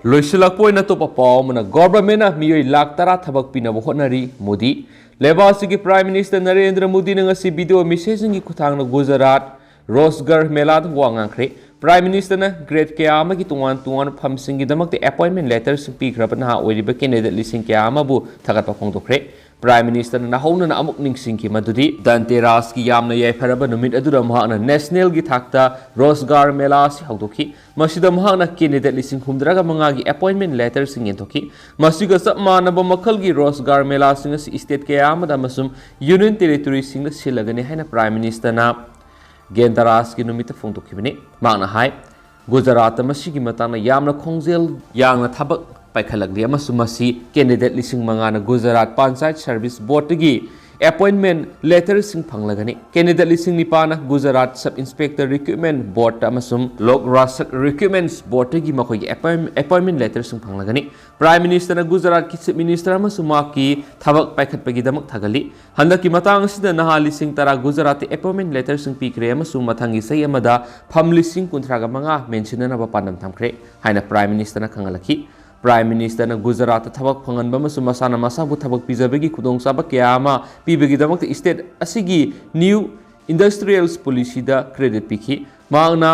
ꯂꯣꯏꯁꯤꯜꯂꯛꯄ ꯑꯣꯏꯅ ꯑꯇꯣꯞꯄ ꯄꯥꯎ ꯑꯃꯅ, government ꯅ ꯃꯤꯑꯣꯏ ꯂꯥꯈ ꯇꯔꯥ ꯊꯕꯛ ꯄꯤꯅꯕ ꯍꯣꯠꯅꯔꯤ, ꯃꯣꯗꯤ꯫ ꯂꯩꯕꯥꯛ ꯑꯁꯤꯒꯤ Prime Minister ꯅꯔꯦꯟꯗ꯭ꯔ ꯃꯣꯗꯤꯅ ꯉꯁꯤ video messaging ꯒꯤ ꯈꯨꯠꯊꯥꯡꯗ ꯒꯨꯖꯔꯥꯠ ꯔꯣꯖꯒꯥꯔ ꯃꯦꯂꯥꯗ ꯋꯥ ꯉꯥꯡꯈ꯭ꯔꯦ꯫ Prime Minister ꯅ grade ꯀꯌꯥ ꯑꯃꯒꯤ ꯇꯣꯉꯥꯟ ꯇꯣꯉꯥꯟꯕ ꯐꯝꯁꯤꯡꯒꯤꯗꯃꯛꯇ appointment letter ꯁꯤꯡ ꯄꯤꯈ꯭ꯔꯕ ꯅꯍꯥ ꯑꯣꯏꯔꯤꯕ candidate ꯂꯤꯁꯤꯡ ꯀꯌꯥ ꯑꯃꯕꯨ ꯊꯥꯒꯠꯄ ꯐꯣꯡꯗꯣꯛꯈ꯭ꯔꯦ꯫ Prime Ministerꯅ ꯅꯧꯍꯧꯅꯅ ꯑꯃꯨꯛ ꯅꯤꯡꯁꯤꯡꯈꯤ ꯃꯗꯨꯗꯤ ꯙꯟꯇꯦꯔꯥꯁꯀꯤ ꯌꯥꯝꯅ ꯌꯥꯏꯐꯔꯕ ꯅꯨꯃꯤꯠ ꯑꯗꯨꯗ ꯃꯍꯥꯛꯅ nationalꯒꯤ ꯊꯥꯛꯇ ꯔꯣꯖꯒꯥꯔ ꯃꯦꯂꯥ ꯑꯁꯤ ꯍꯧꯗꯣꯛꯈꯤ꯫ ꯃꯁꯤꯗ ꯃꯍꯥꯛꯅ candidate ꯂꯤꯁꯤꯡ ꯍꯨꯝꯗ꯭ꯔꯥꯒ ꯃꯉꯥꯒꯤ appointment letterꯁꯤꯡ ꯌꯦꯟꯊꯣꯛꯈꯤ꯫ ꯃꯁꯤꯒ ꯆꯞ ꯃꯥꯟꯅꯕ ꯃꯈꯜꯒꯤ ꯔꯣꯖꯒꯥꯔ ꯃꯦꯂꯥꯁꯤꯡ ꯑꯁꯤ state ꯀꯌꯥ ꯑꯃꯗ ꯑꯃꯁꯨꯡ Union Territoryꯁꯤꯡꯗ ꯁꯤꯜꯂꯒꯅꯤ ꯍꯥꯏꯅ Prime Ministerꯅ ꯙꯟꯇꯦꯔꯥꯁꯀꯤ ꯅꯨꯃꯤꯠꯇ ꯐꯣꯡꯗꯣꯛꯈꯤꯕꯅꯤ꯫ ꯃꯍꯥꯛꯅ ꯍꯥꯏ, ꯒꯨꯖꯔꯥꯠꯇ ꯃꯁꯤꯒꯤ ꯃꯇꯥꯡꯗ ꯌꯥꯝꯅ ꯈꯣꯡꯖꯦꯜ ꯌꯥꯡꯅ ꯊꯕꯛ ꯄꯥꯏꯈꯠꯂꯛꯂꯤ ꯑꯃꯁꯨꯡ ꯃꯁꯤ candidate ꯂꯤꯁꯤꯡ ꯃꯉꯥꯅ Gujarat Panchayat Service Boardꯇꯒꯤ appointment letterꯁꯤꯡ ꯐꯪꯂꯒꯅꯤ꯫ Candidate ꯂꯤꯁꯤꯡ ꯅꯤꯄꯥꯟꯅ Gujarat Sub Inspector Recruitment Board ꯑꯃꯁꯨꯡ Lok Rajashankti Recruitment Boardꯇꯒꯤ ꯃꯈꯣꯏꯒꯤ appoint-, appointment letterꯁꯤꯡ ꯐꯪꯂꯒꯅꯤ꯫ Prime Ministerꯅ ꯒꯨꯖꯔꯥꯠꯀꯤ Chief Minister ꯑꯃꯁꯨꯡ ꯃꯍꯥꯛꯀꯤ ꯊꯕꯛ ꯄꯥꯏꯈꯠꯄꯒꯤꯗꯃꯛ ꯊꯥꯒꯠꯂꯤ꯫ ꯍꯟꯗꯛꯀꯤ ꯃꯇꯥꯡ ꯑꯁꯤꯗ ꯅꯍꯥ ꯂꯤꯁꯤꯡ ꯇꯔꯥ ꯒꯨꯖꯔꯥꯠꯇ appointment letterꯁꯤꯡ ꯄꯤꯈ꯭ꯔꯦ ꯑꯃꯁꯨꯡ ꯃꯊꯪꯒꯤ ꯆꯍꯤ ꯑꯃꯗ ꯐꯝ ꯂꯤꯁꯤꯡ ꯀꯨꯟꯊ꯭ꯔꯥꯒ ꯃꯉꯥ ꯃꯦꯟꯁꯤꯟꯅꯅꯕ ꯄꯥꯟꯗꯝ ꯊꯝꯈ꯭ꯔꯦ ꯍꯥꯏꯅ Prime Ministerꯅ ꯈꯪꯍꯜꯂꯛꯈꯤ꯫ Prime Ministerꯅ ꯒꯨꯖꯔꯥꯠꯇ ꯊꯕꯛ ꯐꯪꯍꯟꯕ ꯑꯃꯁꯨꯡ ꯃꯁꯥꯅ ꯃꯁꯥꯕꯨ ꯊꯕꯛ ꯄꯤꯖꯕꯒꯤ ꯈꯨꯗꯣꯡꯆꯥꯕ ꯀꯌꯥ ꯑꯃ ꯄꯤꯕꯒꯤꯗꯃꯛꯇ state ꯑꯁꯤꯒꯤ New Industrials Policyꯗ credit ꯄꯤꯈꯤ꯫ ꯃꯍꯥꯛꯅ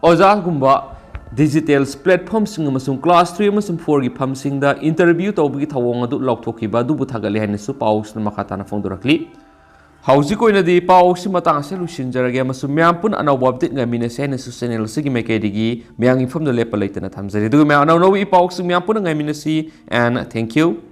ꯑꯣꯖꯥꯒꯨꯝꯕ digital platformꯁꯤꯡ ꯑꯃꯁꯨꯡ class three ꯑꯃꯁꯨꯡ fourꯒꯤ ꯐꯝꯁꯤꯡꯗ interview ꯇꯧꯕꯒꯤ ꯊꯧꯑꯣꯡ ꯑꯗꯨ ꯂꯥꯎꯊꯣꯛꯈꯤꯕ ꯑꯗꯨꯕꯨ ꯊꯥꯒꯠꯂꯤ ꯍꯥꯏꯅꯁꯨ ꯄꯥꯎꯁꯤꯅ ꯃꯈꯥ ꯇꯥꯅ ꯐꯣꯡꯗꯣꯔꯛꯂꯤ꯫ ꯍꯧꯖꯤꯛ ꯑꯣꯏꯅꯗꯤ ꯄꯥꯎ ꯑꯁꯤ ꯃꯇꯥꯡ ꯑꯁꯤꯗ ꯂꯣꯏꯁꯤꯟꯖꯔꯒꯦ ꯑꯃꯁꯨꯡ ꯃꯌꯥꯝ ꯄꯨꯟꯅ ꯑꯅꯧꯕ update ꯉꯥꯏꯃꯤꯟꯅꯁꯤ ꯍꯥꯏꯅꯁꯨ channel ꯑꯁꯤꯒꯤ ꯃꯥꯏꯀꯩꯗꯒꯤ ꯃꯌꯥꯝꯒꯤ ꯃꯐꯝꯗ ꯂꯦꯞꯄ ꯂꯩꯇꯅ ꯊꯝꯖꯔꯤ꯫ ꯑꯗꯨꯒ ꯃꯌꯥꯝ ꯑꯅꯧ ꯑꯅꯧꯕ ꯏ ꯄꯥꯎꯁꯤꯡ ꯃꯌꯥꯝ ꯄꯨꯟꯅ ꯉꯥꯏꯃꯤꯟꯅꯁꯤ, and thank you꯫